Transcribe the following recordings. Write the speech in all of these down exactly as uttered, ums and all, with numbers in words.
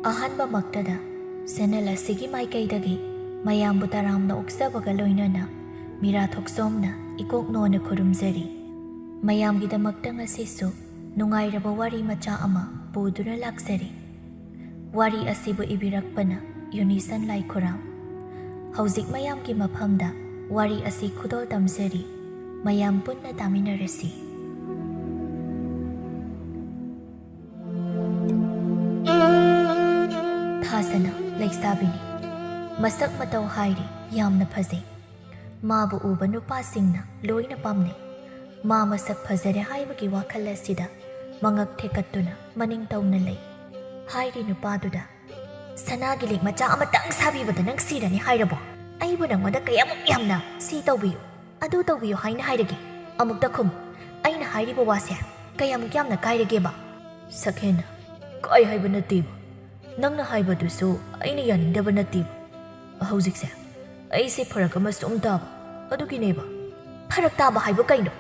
ꯑꯍꯥꯟꯕꯃꯛꯇꯗ channel ꯑꯁꯤꯒꯤ ꯃꯥꯏꯀꯩꯗꯒꯤ ꯃꯌꯥꯝꯕꯨ ꯇꯔꯥꯝꯅ ꯑꯣꯛꯆꯕꯒ ꯂꯣꯏꯅꯅ ꯃꯤꯔꯥ ꯊꯣꯛꯆꯣꯝꯅ ꯏꯀꯣꯛ ꯅꯣꯟꯅ ꯈꯨꯔꯨꯝꯖꯔꯤ꯫ ꯃꯌꯥꯝꯒꯤꯗꯃꯛꯇ ꯉꯁꯤꯁꯨ ꯅꯨꯡꯉꯥꯏꯔꯕ ꯋꯥꯔꯤ ꯃꯆꯥ ꯑꯃ ꯄꯨꯗꯨꯅ ꯂꯥꯛꯆꯔꯤ꯫ ꯋꯥꯔꯤ ꯑꯁꯤꯕꯨ ꯏꯕꯤꯔꯛꯄꯅ ꯌꯨꯅꯤꯁꯟ ꯂꯥꯏꯈꯨꯔꯥꯝ꯫ ꯍꯧꯖꯤꯛ ꯃꯌꯥꯝꯒꯤ ꯃꯐꯝꯗ ꯋꯥꯔꯤ ꯑꯁꯤ ꯈꯨꯗꯣꯜ ꯇꯝꯖꯔꯤ꯫ ꯃꯌꯥꯝ ꯄꯨꯟꯅ ꯇꯥꯃꯤꯟꯅꯔꯁꯤ꯫ ꯊꯥꯁꯅꯥ ꯂꯩꯁꯥꯕꯤꯅꯤ꯫ ꯃꯁꯛ ꯃꯇꯧ ꯍꯥꯏꯔꯤ ꯌꯥꯝꯅ ꯐꯖꯩ꯫ ꯃꯥꯕꯨ ꯎꯕ ꯅꯨꯄꯥꯁꯤꯡꯅ ꯂꯣꯏꯅ ꯄꯥꯝꯅꯩ꯫ ꯃꯥ ꯃꯁꯛ ꯐꯖꯔꯦ ꯍꯥꯏꯕꯒꯤ ꯋꯥꯈꯜ ꯑꯁꯤꯗ ꯃꯉꯛ ꯊꯦꯛꯀꯠꯇꯨꯅ ꯃꯅꯤꯡ ꯇꯧꯅ ꯂꯩ꯫ ꯍꯥꯏꯔꯤ ꯅꯨꯄꯥꯗꯨꯗ, "ꯁꯅꯥꯒꯤ ꯂꯤꯛ ꯃꯆꯥ ꯑꯃꯇꯪ ꯁꯥꯕꯤꯕꯗ ꯅꯪ ꯁꯤꯔꯅꯤ ꯍꯥꯏꯔꯕꯣ? ꯑꯩꯕꯨ ꯅꯪꯉꯣꯟꯗ ꯀꯌꯥꯃꯨꯛ ꯌꯥꯝꯅ ꯁꯤ ꯇꯧꯕꯤꯌꯨ, ꯑꯗꯨ ꯇꯧꯕꯤꯌꯨ ꯍꯥꯏꯅ ꯍꯥꯏꯔꯒꯦ? ꯑꯃꯨꯛꯇ ꯈꯨꯝ, ꯑꯩꯅ ꯍꯥꯏꯔꯤꯕ ꯋꯥꯁꯦ ꯀꯌꯥꯃꯨꯛ ꯌꯥꯝꯅ ꯀꯥꯏꯔꯒꯦꯕ?" ꯁꯛꯍꯦꯟꯅ, "ꯀꯥꯏ ꯍꯥꯏꯕ ꯅꯠꯇꯦꯕ, ꯅꯪꯅ ꯍꯥꯏꯕꯗꯨꯁꯨ ꯑꯩꯅ ꯌꯥꯅꯤꯡꯗꯕ ꯅꯠꯇꯦꯕ꯫ ꯍꯧꯖꯤꯛꯁꯦ ꯑꯩꯁꯦ ꯐꯔꯛ ꯑꯃ ꯁꯨꯝ ꯇꯥꯕ, ꯑꯗꯨꯒꯤꯅꯦꯕ꯫" "ꯐꯔꯛ ꯇꯥꯕ ꯍꯥꯏꯕꯨ ꯀꯩꯅꯣ?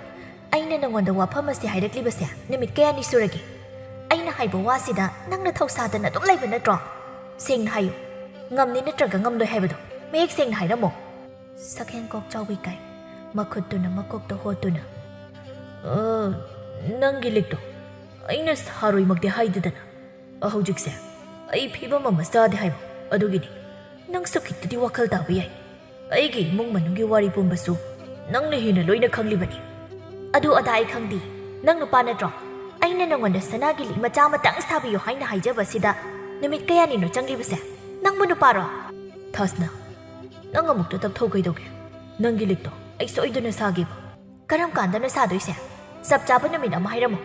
ꯑꯩꯅ ꯅꯪꯉꯣꯟꯗ ꯋꯥꯐꯝ ꯑꯁꯤ ꯍꯥꯏꯔꯛꯂꯤꯕꯁꯦ ꯅꯨꯃꯤꯠ ꯀꯌꯥꯅꯤ ꯁꯨꯔꯒꯦ? ꯑꯩꯅ ꯍꯥꯏꯕ ꯋꯥꯁꯤꯗ ꯅꯪꯅ ꯊꯧꯁꯥꯗꯅ ꯑꯗꯨꯝ ꯂꯩꯕ ꯅꯠꯇ꯭ꯔꯣ? ꯁꯦꯡꯅ ꯍꯥꯏꯌꯨ, ꯉꯝꯅꯤ ꯅꯠꯇ꯭ꯔꯒ ꯉꯝꯂꯣꯏ ꯍꯥꯏꯕꯗꯣ ꯃꯌꯦꯛ ꯁꯦꯡꯅ ꯍꯥꯏꯔꯝꯃꯣ꯫" ꯁꯛꯍꯦꯟ ꯀꯣꯛ ꯆꯥꯎꯕꯤ ꯀꯥꯏ, ꯃꯈꯨꯠꯇꯨꯅ ꯃꯀꯣꯛꯇ ꯍꯣꯠꯇꯨꯅ, "ꯑ, ꯅꯪꯒꯤ ꯂꯤꯛꯇꯣ ꯑꯩꯅ ꯁꯥꯔꯣꯏꯃꯛꯇꯤ ꯍꯥꯏꯗꯦꯗꯅ꯫ ꯍꯧꯖꯤꯛꯁꯦ ꯑꯩ ꯐꯤꯕꯝ ꯑꯃ ꯆꯥꯗꯦ ꯍꯥꯏꯕ, ꯑꯗꯨꯒꯤꯅꯤ꯫ ꯅꯪꯁꯨ ꯈꯤꯇꯗꯤ ꯋꯥꯈꯜ ꯇꯥꯕ ꯌꯥꯏ꯫ ꯑꯩꯒꯤ ꯏꯃꯨꯡ ꯃꯅꯨꯡꯒꯤ ꯋꯥꯔꯤ ꯄꯨꯝꯕꯁꯨ ꯅꯪꯅ ꯍꯦꯟꯅ ꯂꯣꯏꯅ ꯈꯪꯂꯤꯕꯅꯤ꯫" "ꯑꯗꯨ ꯑꯗꯥ ꯑꯩ ꯈꯪꯗꯦ꯫ ꯅꯪ ꯅꯨꯄꯥ ꯅꯠꯇ꯭ꯔꯣ? ꯑꯩꯅ ꯅꯪꯉꯣꯟꯗ ꯁꯅꯥꯒꯤ ꯂꯤꯛ ꯃꯆꯥ ꯑꯃꯇꯪ ꯁꯥꯕꯤꯌꯨ ꯍꯥꯏꯅ ꯍꯥꯏꯖꯕꯁꯤꯗ ꯅꯨꯃꯤꯠ ꯀꯌꯥꯅꯤꯅꯣ ꯆꯪꯂꯤꯕꯁꯦ? ꯅꯪꯕꯨ ꯅꯨꯄꯥꯔꯣ?" "ꯊꯥꯁꯅꯥ, ꯅꯪ ꯑꯃꯨꯛꯇ ꯇꯞꯊꯧ ꯀꯩꯗꯧꯒꯦ? ꯅꯪꯒꯤ ꯂꯤꯛꯇꯣ ꯑꯩ ꯁꯣꯏꯗꯅ ꯁꯥꯒꯦꯕ꯫" "ꯀꯔꯝ ꯀꯥꯟꯗꯅꯣ ꯁꯥꯗꯣꯏꯁꯦ? ꯆꯞ ꯆꯥꯕ ꯅꯨꯃꯤꯠ ꯑꯃ ꯍꯥꯏꯔꯝꯃꯣ꯫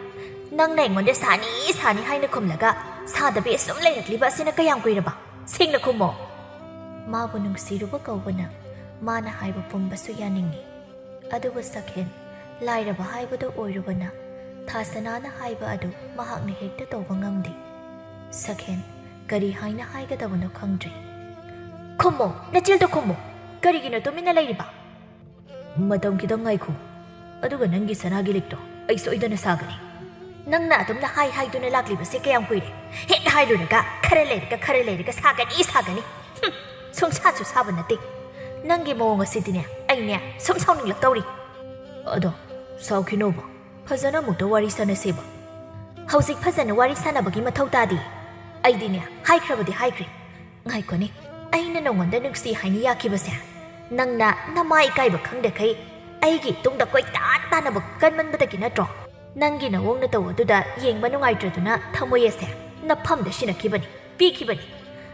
ꯅꯪꯅ ꯑꯩꯉꯣꯟꯗ ꯁꯥꯅꯤ, ꯁꯥꯅꯤ ꯍꯥꯏꯅ ꯈꯨꯝꯂꯒ ꯁꯥꯗꯕꯤ ꯑꯁꯨꯝ ꯂꯩꯔꯛꯂꯤꯕ ꯑꯁꯤꯅ ꯀꯌꯥꯝ ꯀꯨꯏꯔꯕ? ꯁꯦꯡꯅ ꯈꯨꯝꯃꯣ꯫" ꯃꯥꯕꯨ ꯅꯨꯡꯁꯤꯔꯨꯕ ꯀꯧꯕꯅ ꯃꯥꯅ ꯍꯥꯏꯕ ꯄꯨꯝꯕꯁꯨ ꯌꯥꯅꯤꯡꯏ꯫ ꯑꯗꯨꯕꯨ ꯁꯛꯍꯦꯟ ꯂꯥꯏꯔꯕ ꯍꯥꯏꯕꯗꯨ ꯑꯣꯏꯔꯨꯕꯅ ꯊꯥꯁꯅꯥꯅ ꯍꯥꯏꯕ ꯑꯗꯨ ꯃꯍꯥꯛꯅ ꯍꯦꯛꯇ ꯇꯧꯕ ꯉꯝꯗꯦ꯫ ꯁꯛꯍꯦꯟ ꯀꯔꯤ ꯍꯥꯏꯅ ꯍꯥꯏꯒꯗꯕꯅꯣ ꯈꯪꯗ꯭ꯔꯦ꯫ "ꯈꯨꯝꯃꯣ, ꯅꯆꯤꯜꯗꯣ ꯈꯨꯝꯃꯣ꯫ ꯀꯔꯤꯒꯤꯅꯣ ꯇꯨꯃꯤꯟꯅ ꯂꯩꯔꯤꯕ?" "ꯃꯇꯝ ꯈꯤꯇꯪ ꯉꯥꯏꯈꯣ, ꯑꯗꯨꯒ ꯅꯪꯒꯤ ꯁꯅꯥꯒꯤ ꯂꯤꯛꯇꯣ ꯑꯩ ꯁꯣꯏꯗꯅ ꯁꯥꯒꯅꯤ꯫" ꯅꯪꯅ ꯑꯗꯨꯝꯅ ꯍꯥꯏ ꯍꯥꯏꯗꯨꯅ ꯂꯥꯛꯂꯤꯕꯁꯦ ꯀꯌꯥꯝ ꯀꯨꯏꯔꯦ? ꯍꯦꯛ ꯍꯥꯏꯔꯨꯔꯒ ꯈꯔ ꯂꯩꯔꯒ, ꯈꯔ ꯂꯩꯔꯒ ꯁꯥꯒꯅꯤ, ꯁꯥꯒꯅꯤ꯫ ꯍꯨꯝ, ꯁꯨꯡꯁꯥꯁꯨ ꯁꯥꯕ ꯅꯠꯇꯦ꯫ ꯅꯪꯒꯤ ꯃꯑꯣꯡ ꯑꯁꯤꯗꯤꯅꯦ, ꯑꯩꯅꯦ ꯁꯨꯝ ꯁꯥꯎꯅꯤꯡꯂꯛꯇꯧꯔꯤ꯫ ꯑꯗꯣ, ꯁꯥꯎꯈꯤꯅꯣꯕ, ꯐꯖꯅ ꯑꯃꯨꯛꯇ ꯋꯥꯔꯤ ꯁꯥꯟꯅꯁꯦꯕ꯫ ꯍꯧꯖꯤꯛ ꯐꯖꯅ ꯋꯥꯔꯤ ꯁꯥꯟꯅꯕꯒꯤ ꯃꯊꯧ ꯇꯥꯗꯦ꯫ ꯑꯩꯗꯤꯅꯦ, ꯍꯥꯏꯈ꯭ꯔꯕꯗꯤ ꯍꯥꯏꯈ꯭ꯔꯦ꯫ ꯉꯥꯏꯈꯣꯅꯦ, ꯑꯩꯅ ꯅꯉꯣꯟꯗ ꯅꯨꯡꯁꯤ ꯍꯥꯏꯅ ꯌꯥꯈꯤꯕꯁꯦ, ꯅꯪꯅ ꯅꯃꯥ ꯏꯀꯥꯏꯕ ꯈꯪꯗꯈꯩ ꯑꯩꯒꯤ ꯇꯨꯡꯗ ꯀꯣꯏꯇꯥꯟ ꯇꯥꯟꯅꯕ ꯀꯟꯃꯟꯕꯗꯒꯤ ꯅꯠꯇ꯭ꯔꯣ? ꯅꯪꯒꯤ ꯅꯑꯣꯡ ꯅꯇꯧ ꯑꯗꯨꯗ ꯌꯦꯡꯕ ꯅꯨꯡꯉꯥꯏꯇ꯭ꯔꯗꯨꯅ ꯊꯃꯣꯏ ꯑꯁꯦ ꯅꯐꯝꯗ ꯁꯤꯟꯅꯈꯤꯕꯅꯤ, ꯄꯤꯈꯤꯕꯅꯤ꯫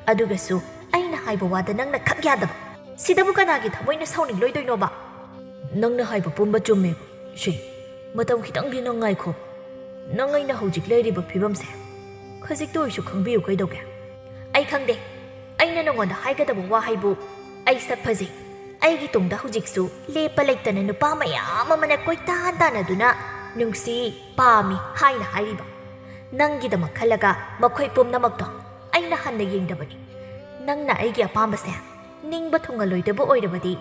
ꯑꯗꯨꯒꯁꯨ ꯑꯩꯅ ꯍꯥꯏꯕ ꯋꯥꯗ ꯅꯪꯅ ꯈꯛ ꯌꯥꯗꯕ꯫ ꯁꯤꯗꯕꯨ ꯀꯅꯥꯒꯤ ꯊꯃꯣꯏꯅ ꯁꯥꯎꯅꯤꯡꯂꯣꯏꯗꯣꯏꯅꯣꯕ? ꯅꯪꯅ ꯍꯥꯏꯕ ꯄꯨꯝꯕ ꯆꯨꯝꯃꯦ, ꯁꯤ꯫ ꯃꯇꯝ ꯈꯤꯇꯪꯗꯤ ꯅꯪ ꯉꯥꯏꯈꯣ꯫ ꯅꯪ ꯑꯩꯅ ꯍꯧꯖꯤꯛ ꯂꯩꯔꯤꯕ ꯐꯤꯕꯝꯁꯦ ꯈꯖꯤꯛꯇ ꯑꯣꯏꯁꯨ ꯈꯪꯕꯤꯌꯨ ꯀꯩꯗꯧꯒꯦ? ꯑꯩ ꯈꯪꯗꯦ꯫ ꯑꯩꯅ ꯅꯉꯣꯟꯗ ꯍꯥꯏꯒꯗꯕ ꯋꯥ ꯍꯥꯏꯕꯨ, ꯑꯩ ꯁꯛ ꯐꯖꯩ꯫ ꯑꯩꯒꯤ ꯇꯨꯡꯗ ꯍꯧꯖꯤꯛꯁꯨ ꯂꯦꯞꯄ ꯂꯩꯇꯅ ꯅꯨꯄꯥ ꯃꯌꯥꯝ ꯑꯃꯅ ꯀꯣꯏꯇꯥꯟ ꯇꯥꯟꯅꯗꯨꯅ ꯅꯨꯡꯁꯤ, ꯄꯥꯝꯃꯤ ꯍꯥꯏꯅ ꯍꯥꯏꯔꯤꯕ꯫ ꯅꯪꯒꯤꯗꯃꯛ ꯈꯜꯂꯒ ꯃꯈꯣꯏ ꯄꯨꯝꯅꯃꯛꯇꯣ ꯑꯩꯅ ꯍꯟꯅ ꯌꯦꯡꯗꯕꯅꯤ꯫ ꯅꯪꯅ ꯑꯩꯒꯤ ꯑꯄꯥꯝꯕꯁꯦ ꯅꯤꯡꯕ ꯊꯨꯡꯍꯜꯂꯣꯏꯗꯕ ꯑꯣꯏꯔꯕꯗꯤ,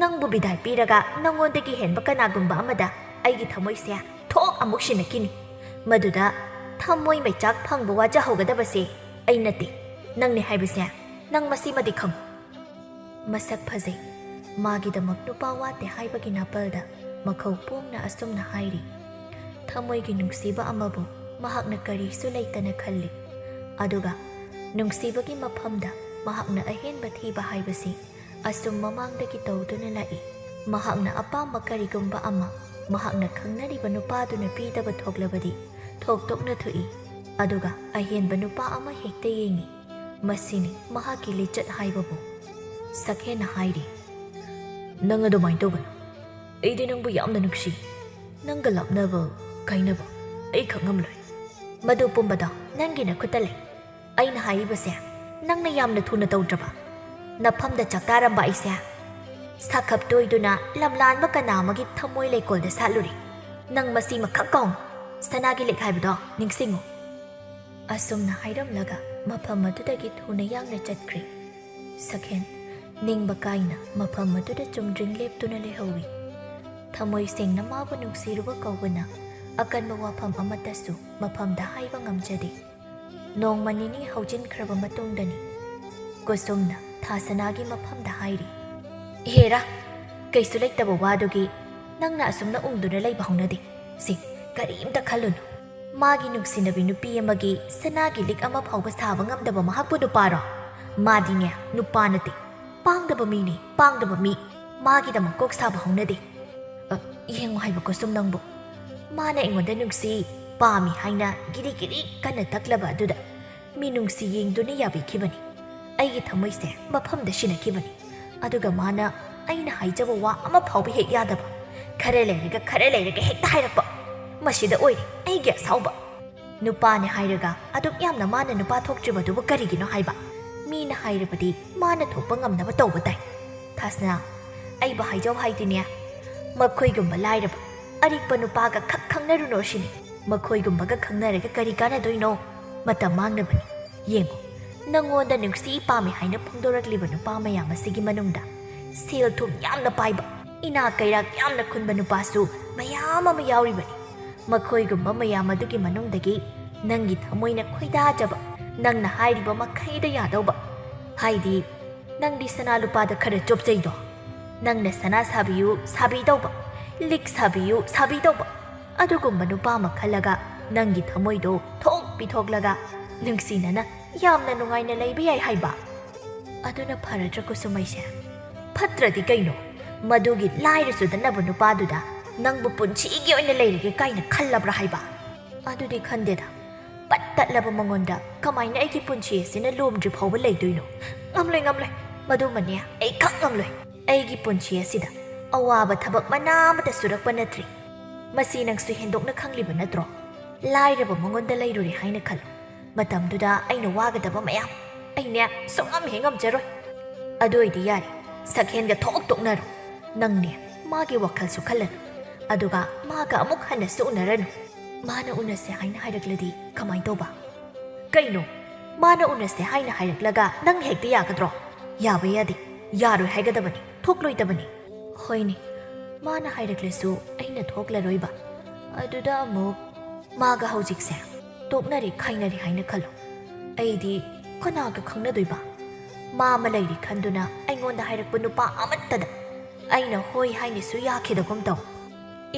ꯅꯪꯕꯨ ꯕꯤꯗꯥꯏ ꯄꯤꯔꯒ ꯅꯉꯣꯟꯗꯒꯤ ꯍꯦꯟꯕ ꯀꯅꯥꯒꯨꯝꯕ ꯑꯃꯗ ꯑꯩꯒꯤ ꯊꯃꯣꯏꯁꯦ ꯊꯣꯛ ꯑꯃꯨꯛ ꯁꯤꯟꯅꯈꯤꯅꯤ꯫ ꯃꯗꯨꯗ ꯊꯃꯣꯏ ꯃꯩꯆꯥꯛ ꯐꯪꯕ ꯋꯥꯖꯍꯧꯒꯗꯕꯁꯦ ꯑꯩ ꯅꯠꯇꯦ, ꯅꯪꯅꯦ ꯍꯥꯏꯕꯁꯦ ꯅꯪ ꯃꯁꯤꯃꯗꯤ ꯈꯪꯉꯨ꯫ ꯃꯁꯛ ꯐꯖꯩ, ꯃꯥꯒꯤꯗꯃꯛ ꯅꯨꯄꯥ ꯋꯥꯠꯇꯦ ꯍꯥꯏꯕꯒꯤ ꯅꯥꯄꯜꯗ ꯃꯈꯧ ꯄꯣꯡꯅ ꯑꯁꯨꯝꯅ ꯍꯥꯏꯔꯤ꯫ ꯊꯃꯣꯏꯒꯤ ꯅꯨꯡꯁꯤꯕ ꯑꯃꯕꯨ ꯃꯍꯥꯛꯅ ꯀꯔꯤꯁꯨ ꯂꯩꯇꯅ ꯈꯜꯂꯤ꯫ ꯑꯗꯨꯒ ꯅꯨꯡꯁꯤꯕꯒꯤ ꯃꯐꯝꯗ ꯃꯍꯥꯛꯅ ꯑꯍꯦꯟꯕ ꯊꯤꯕ ꯍꯥꯏꯕꯁꯤ ꯑꯁꯨꯝ ꯃꯃꯥꯡꯗꯒꯤ ꯇꯧꯗꯨꯅ ꯂꯥꯛꯏ꯫ ꯃꯍꯥꯛꯅ ꯑꯄꯥꯝꯕ ꯀꯔꯤꯒꯨꯝꯕ ꯑꯃ ꯃꯍꯥꯛꯅ ꯈꯪꯅꯔꯤꯕ ꯅꯨꯄꯥꯗꯨꯅ ꯄꯤꯗꯕ ꯊꯣꯛꯂꯕꯗꯤ ꯊꯣꯛꯇꯣꯛꯅ ꯊꯣꯛꯏ, ꯑꯗꯨꯒ ꯑꯍꯦꯟꯕ ꯅꯨꯄꯥ ꯑꯃ ꯍꯦꯛꯇ ꯌꯦꯡꯏ꯫ ꯃꯁꯤꯅꯤ ꯃꯍꯥꯛꯀꯤ ꯂꯤꯆꯠ ꯍꯥꯏꯕꯕꯨ꯫ ꯁꯛꯍꯦꯟꯅ ꯍꯥꯏꯔꯤ, "ꯅꯪ ꯑꯗꯨꯃꯥꯏꯅ ꯇꯧꯒꯅꯨ꯫ ꯑꯩꯗꯤ ꯅꯪꯕꯨ ꯌꯥꯝꯅ ꯅꯨꯡꯁꯤ꯫ ꯅꯪꯒ ꯂꯥꯞꯅꯕ, ꯀꯥꯏꯅꯕ ꯑꯩ ꯈꯪꯉꯝꯂꯣꯏ꯫ ꯃꯗꯨ ꯄꯨꯝꯕꯗꯣ ꯅꯪꯒꯤ ꯅꯈꯨꯠꯇ ꯂꯩ꯫ ꯑꯩꯅ ꯍꯥꯏꯔꯤꯕꯁꯦ ꯅꯪꯅ ꯌꯥꯝꯅ ꯊꯨꯅ ꯇꯧꯗ꯭ꯔꯕ? ꯅꯐꯝꯗ ꯆꯥꯛꯇꯥꯔꯝꯕ ꯑꯩꯁꯦ ꯁꯥꯈꯞ ꯇꯣꯏꯗꯨꯅ ꯂꯝꯂꯥꯟꯕ ꯀꯅꯥ ꯑꯃꯒꯤ ꯊꯃꯣꯏ ꯂꯩꯀꯣꯜꯗ ꯁꯥꯠꯂꯨꯔꯦ꯫ ꯅꯪ ꯃꯁꯤꯃꯈꯛ ꯀꯥꯎꯅꯨ꯫ ꯁꯅꯥꯒꯤ ꯂꯤꯛ ꯍꯥꯏꯕꯗꯣ ꯅꯤꯡꯁꯤꯡꯉꯨ꯫" ꯑꯁꯨꯝꯅ ꯍꯥꯏꯔꯝꯂꯒ ꯃꯐꯝ ꯑꯗꯨꯗꯒꯤ ꯊꯨꯅ ꯌꯥꯡꯅ ꯆꯠꯈ꯭ꯔꯦ꯫ ꯁꯛꯍꯦꯟ ꯅꯤꯡꯕ ꯀꯥꯏꯅ ꯃꯐꯝ ꯑꯗꯨꯗ ꯆꯨꯝꯗ꯭ꯔꯤꯡ ꯂꯦꯞꯇꯨꯅ ꯂꯩꯍꯧꯏ꯫ ꯊꯃꯣꯏ ꯁꯦꯡꯅ ꯃꯥꯕꯨ ꯅꯨꯡꯁꯤꯔꯨꯕ ꯀꯧꯕꯅ ꯑꯀꯟꯕ ꯋꯥꯐꯝ ꯑꯃꯠꯇꯁꯨ ꯃꯐꯝꯗ ꯍꯥꯏꯕ ꯉꯝꯖꯗꯦ꯫ ꯅꯣꯡꯃ ꯅꯤꯅꯤ ꯍꯧꯖꯤꯟꯈ꯭ꯔꯕ ꯃꯇꯨꯡꯗꯅꯤ ꯀꯨꯁꯨꯝꯅ ꯊꯥꯁꯅꯥꯒꯤ ꯃꯐꯝꯗ ꯍꯥꯏꯔꯤ, "ꯏꯍꯦꯔꯥ, ꯀꯩꯁꯨ ꯂꯩꯇꯕ ꯋꯥꯗꯨꯒꯤ ꯅꯪꯅ ꯑꯁꯨꯝꯅ ꯎꯪꯗꯨꯅ ꯂꯩꯕ ꯍꯧꯅꯗꯦ꯫ ꯁꯤ, ꯀꯔꯤꯝꯇ ꯈꯜꯂꯨꯅꯨ꯫ ꯃꯥꯒꯤ ꯅꯨꯡꯁꯤꯅꯕꯤ ꯅꯨꯄꯤ ꯑꯃꯒꯤ ꯁꯅꯥꯒꯤ ꯂꯤꯛ ꯑꯃ ꯐꯥꯎꯕ ꯁꯥꯕ ꯉꯝꯗꯕ ꯃꯍꯥꯛꯄꯨ ꯅꯨꯄꯥꯔꯣ? ꯃꯥꯗꯤꯅꯦ, ꯅꯨꯄꯥ ꯅꯠꯇꯦ, ꯄꯥꯡꯗꯕ ꯃꯤꯅꯤ, ꯄꯥꯡꯗꯕ ꯃꯤ꯫ ꯃꯥꯒꯤꯗꯃꯛ ꯀꯣꯛ ꯁꯥꯕ ꯍꯧꯅꯗꯦ꯫ ꯑ, ꯌꯦꯡꯉꯨ ꯍꯥꯏꯕ ꯀꯨꯁꯨꯝ ꯅꯪꯕꯨ꯫ ꯃꯥꯅ ꯑꯩꯉꯣꯟꯗ ꯅꯨꯡꯁꯤ, ꯄꯥꯝꯃꯤ ꯍꯥꯏꯅ ꯒꯤꯔꯤ ꯒꯤꯔꯤ ꯀꯟꯅ ꯇꯛꯂꯕ ꯑꯗꯨꯗ ꯃꯤꯅꯨꯡꯁꯤ ꯌꯦꯡꯗꯨꯅ ꯌꯥꯕꯤꯈꯤꯕꯅꯤ꯫ ꯑꯩꯒꯤ ꯊꯃꯣꯏꯁꯦ ꯃꯐꯝꯗ ꯁꯤꯟꯅꯈꯤꯕꯅꯤ꯫ ꯑꯗꯨꯒ ꯃꯥꯅ ꯑꯩꯅ ꯍꯥꯏꯖꯕ ꯋꯥ ꯑꯃ ꯐꯥꯎꯕ ꯍꯦꯛ ꯌꯥꯗꯕ, ꯈꯔ ꯂꯩꯔꯒ, ꯈꯔ ꯂꯩꯔꯒ ꯍꯦꯛꯇ ꯍꯥꯏꯔꯛꯄ꯫ ꯃꯁꯤꯗ ꯑꯣꯏꯔꯦ ꯑꯩꯒꯤ ꯑꯁꯥꯎꯕ꯫ ꯅꯨꯄꯥꯅꯦ ꯍꯥꯏꯔꯒ ꯑꯗꯨꯛ ꯌꯥꯝꯅ ꯃꯥꯅ ꯅꯨꯄꯥ ꯊꯣꯛꯇ꯭ꯔꯤꯕꯗꯨꯕꯨ ꯀꯔꯤꯒꯤꯅꯣ ꯍꯥꯏꯕ? ꯃꯤꯅ ꯍꯥꯏꯔꯕꯗꯤ ꯃꯥꯅ ꯊꯣꯛꯄ ꯉꯝꯅꯕ ꯇꯧꯕ ꯇꯥꯏ꯫ ꯊꯥꯁꯅꯥ, ꯑꯩꯕꯨ ꯍꯥꯏꯖꯧ ꯍꯥꯏꯗꯤꯅꯦ, ꯃꯈꯣꯏꯒꯨꯝꯕ ꯂꯥꯏꯔꯕ, ꯑꯔꯤꯛꯄ ꯅꯨꯄꯥꯒ ꯈꯛ ꯈꯪꯅꯔꯨꯅꯣ ꯁꯤꯅꯤ꯫ ꯃꯈꯣꯏꯒꯨꯝꯕꯒ ꯈꯪꯅꯔꯒ ꯀꯔꯤ ꯀꯥꯟꯅꯗꯣꯏꯅꯣ? ꯃꯇꯝ ꯃꯥꯡꯅꯕꯅꯤ꯫ ꯌꯦꯡꯉꯨ, ꯅꯪꯉꯣꯟꯗ ꯅꯨꯡꯁꯤ ꯄꯥꯝꯃꯤ ꯍꯥꯏꯅ ꯐꯣꯡꯗꯣꯔꯛꯂꯤꯕ ꯅꯨꯄꯥ ꯃꯌꯥꯝ ꯑꯁꯤꯒꯤ ꯃꯅꯨꯡꯗ ꯁꯦꯜ ꯊꯨꯝ ꯌꯥꯝꯅ ꯄꯥꯏꯕ, ꯏꯅꯥꯛ ꯀꯩꯔꯥꯛ ꯌꯥꯝꯅ ꯈꯨꯟꯕ ꯅꯨꯄꯥꯁꯨ ꯃꯌꯥꯝ ꯑꯃ ꯌꯥꯎꯔꯤꯕꯅꯤ꯫ ꯃꯈꯣꯏꯒꯨꯝꯕ ꯃꯌꯥꯝ ꯑꯗꯨꯒꯤ ꯃꯅꯨꯡꯗꯒꯤ ꯅꯪꯒꯤ ꯊꯃꯣꯏꯅ ꯈꯣꯏꯗꯥꯖꯕ, ꯅꯪꯅ ꯍꯥꯏꯔꯤꯕ ꯃꯈꯩꯗ ꯌꯥꯗꯧꯕ, ꯍꯥꯏꯗꯤ ꯅꯪꯗꯤ ꯁꯅꯥ ꯂꯨꯄꯥꯗ ꯈꯔ ꯆꯣꯞꯆꯩꯗꯣ, ꯅꯪꯅ ꯁꯅꯥ ꯁꯥꯕꯤꯌꯨ ꯁꯥꯕꯤꯗꯧꯕ, ꯂꯤꯛ ꯁꯥꯕꯤꯌꯨ ꯁꯥꯕꯤꯗꯧꯕ, ꯑꯗꯨꯒꯨꯝꯕ ꯅꯨꯄꯥ ꯑꯃ ꯈꯜꯂꯒ ꯅꯪꯒꯤ ꯊꯃꯣꯏꯗꯣ ꯊꯣꯛ ꯄꯤꯊꯣꯛꯂꯒ ꯅꯨꯡꯁꯤꯅꯅ ꯌꯥꯝꯅ ꯅꯨꯡꯉꯥꯏꯅ ꯂꯩꯕ ꯌꯥꯏ ꯍꯥꯏꯕ꯫ ꯑꯗꯨꯅ ꯐꯔꯗ꯭ꯔ ꯀꯨꯁꯨꯃꯩꯁꯦ? ꯐꯠꯇ꯭ꯔꯗꯤ ꯀꯩꯅꯣ? ꯃꯗꯨꯒꯤ ꯂꯥꯏꯔ ꯆꯨꯗꯅꯕ ꯅꯨꯄꯥꯗꯨꯗ ꯅꯪꯕꯨ ꯄꯨꯟꯁꯤꯒꯤ ꯑꯣꯏꯅ ꯂꯩꯔꯒꯦ ꯀꯥꯏꯅ ꯈꯜꯂꯕ꯭ꯔꯥ ꯍꯥꯏꯕ? ꯑꯗꯨꯗꯤ ꯈꯟꯗꯦꯗ꯫ ꯄꯠ ꯇꯠꯂꯕ ꯃꯉꯣꯟꯗ ꯀꯃꯥꯏꯅ ꯑꯩꯒꯤ ꯄꯨꯟꯁꯤ ꯑꯁꯤꯅ ꯂꯣꯝꯗ꯭ꯔꯤ ꯐꯥꯎꯕ ꯂꯩꯗꯣꯏꯅꯣ? ꯉꯝꯂꯣꯏ, ꯉꯝꯂꯣꯏ꯫ ꯃꯗꯨꯃꯅꯦ ꯑꯩ ꯈꯪ ꯉꯝꯂꯣꯏ꯫ ꯑꯩꯒꯤ ꯄꯨꯟꯁꯤ ꯑꯁꯤꯗ ꯑꯋꯥꯕ ꯊꯕꯛ ꯃꯅꯥ ꯑꯃꯠꯇ ꯁꯨꯔꯛꯄ ꯅꯠꯇ꯭ꯔꯤ꯫ ꯃꯁꯤ ꯅꯪꯁꯨ ꯍꯦꯟꯗꯣꯛꯅ ꯈꯪꯂꯤꯕ ꯅꯠꯇ꯭ꯔꯣ? ꯂꯥꯏꯔꯕ ꯃꯉꯣꯟꯗ ꯂꯩꯔꯨꯔꯦ ꯍꯥꯏꯅ ꯈꯜꯂꯨ꯫ ꯃꯇꯝꯗꯨꯗ ꯑꯩꯅ ꯋꯥꯒꯗꯕ ꯃꯌꯥꯝ ꯑꯩꯅꯦ ꯁꯨꯡꯉꯝ ꯍꯦꯛ ꯉꯝꯖꯔꯣꯏ꯫ ꯑꯗꯨ ꯑꯣꯏꯗꯤ ꯌꯥꯔꯦ, ꯁꯛꯍꯦꯟꯒ ꯊꯣꯛ ꯇꯣꯛꯅꯔꯣ꯫ ꯅꯪꯅꯦ ꯃꯥꯒꯤ ꯋꯥꯈꯜꯁꯨ ꯈꯜꯂꯅꯨ, ꯑꯗꯨꯒ ꯃꯥꯒ ꯑꯃꯨꯛ ꯍꯟꯅꯁꯨ ꯎꯅꯔꯅꯨ꯫ ꯃꯥꯅ ꯎꯅꯁꯦ ꯍꯥꯏꯅ ꯍꯥꯏꯔꯛꯂꯗꯤ ꯀꯃꯥꯏ ꯇꯧꯕ? ꯀꯩꯅꯣ? ꯃꯥꯅ ꯎꯅꯁꯦ ꯍꯥꯏꯅ ꯍꯥꯏꯔꯛꯂꯒ ꯅꯪ ꯍꯦꯛꯇ ꯌꯥꯒꯗ꯭ꯔꯣ? ꯌꯥꯕ ꯌꯥꯗꯦ, ꯌꯥꯔꯣꯏ ꯍꯥꯏꯒꯗꯕꯅꯤ, ꯊꯣꯛꯂꯣꯏꯗꯕꯅꯤ꯫ ꯍꯣꯏꯅꯦ, ꯃꯥꯅ ꯍꯥꯏꯔꯛꯂꯁꯨ ꯑꯩꯅ ꯊꯣꯛꯂꯔꯣꯏꯕ꯫ ꯑꯗꯨꯗ ꯑꯃꯨꯛ ꯃꯥꯒ ꯍꯧꯖꯤꯛꯁꯦ ꯇꯣꯛꯅꯔꯦ ꯈꯥꯏꯅꯔꯦ ꯍꯥꯏꯅ ꯈꯜꯂꯣ꯫ ꯑꯩꯗꯤ ꯀꯅꯥꯒ ꯈꯪꯅꯗꯣꯏꯕ? ꯃꯥ ꯑꯃ ꯂꯩꯔꯤ ꯈꯟꯗꯨꯅ ꯑꯩꯉꯣꯟꯗ ꯍꯥꯏꯔꯛꯄ ꯅꯨꯄꯥ ꯑꯃꯠꯇꯗ ꯑꯩꯅ ꯍꯣꯏ ꯍꯥꯏꯅꯁꯨ ꯌꯥꯈꯤꯗꯒꯨꯝ ꯇꯧ꯫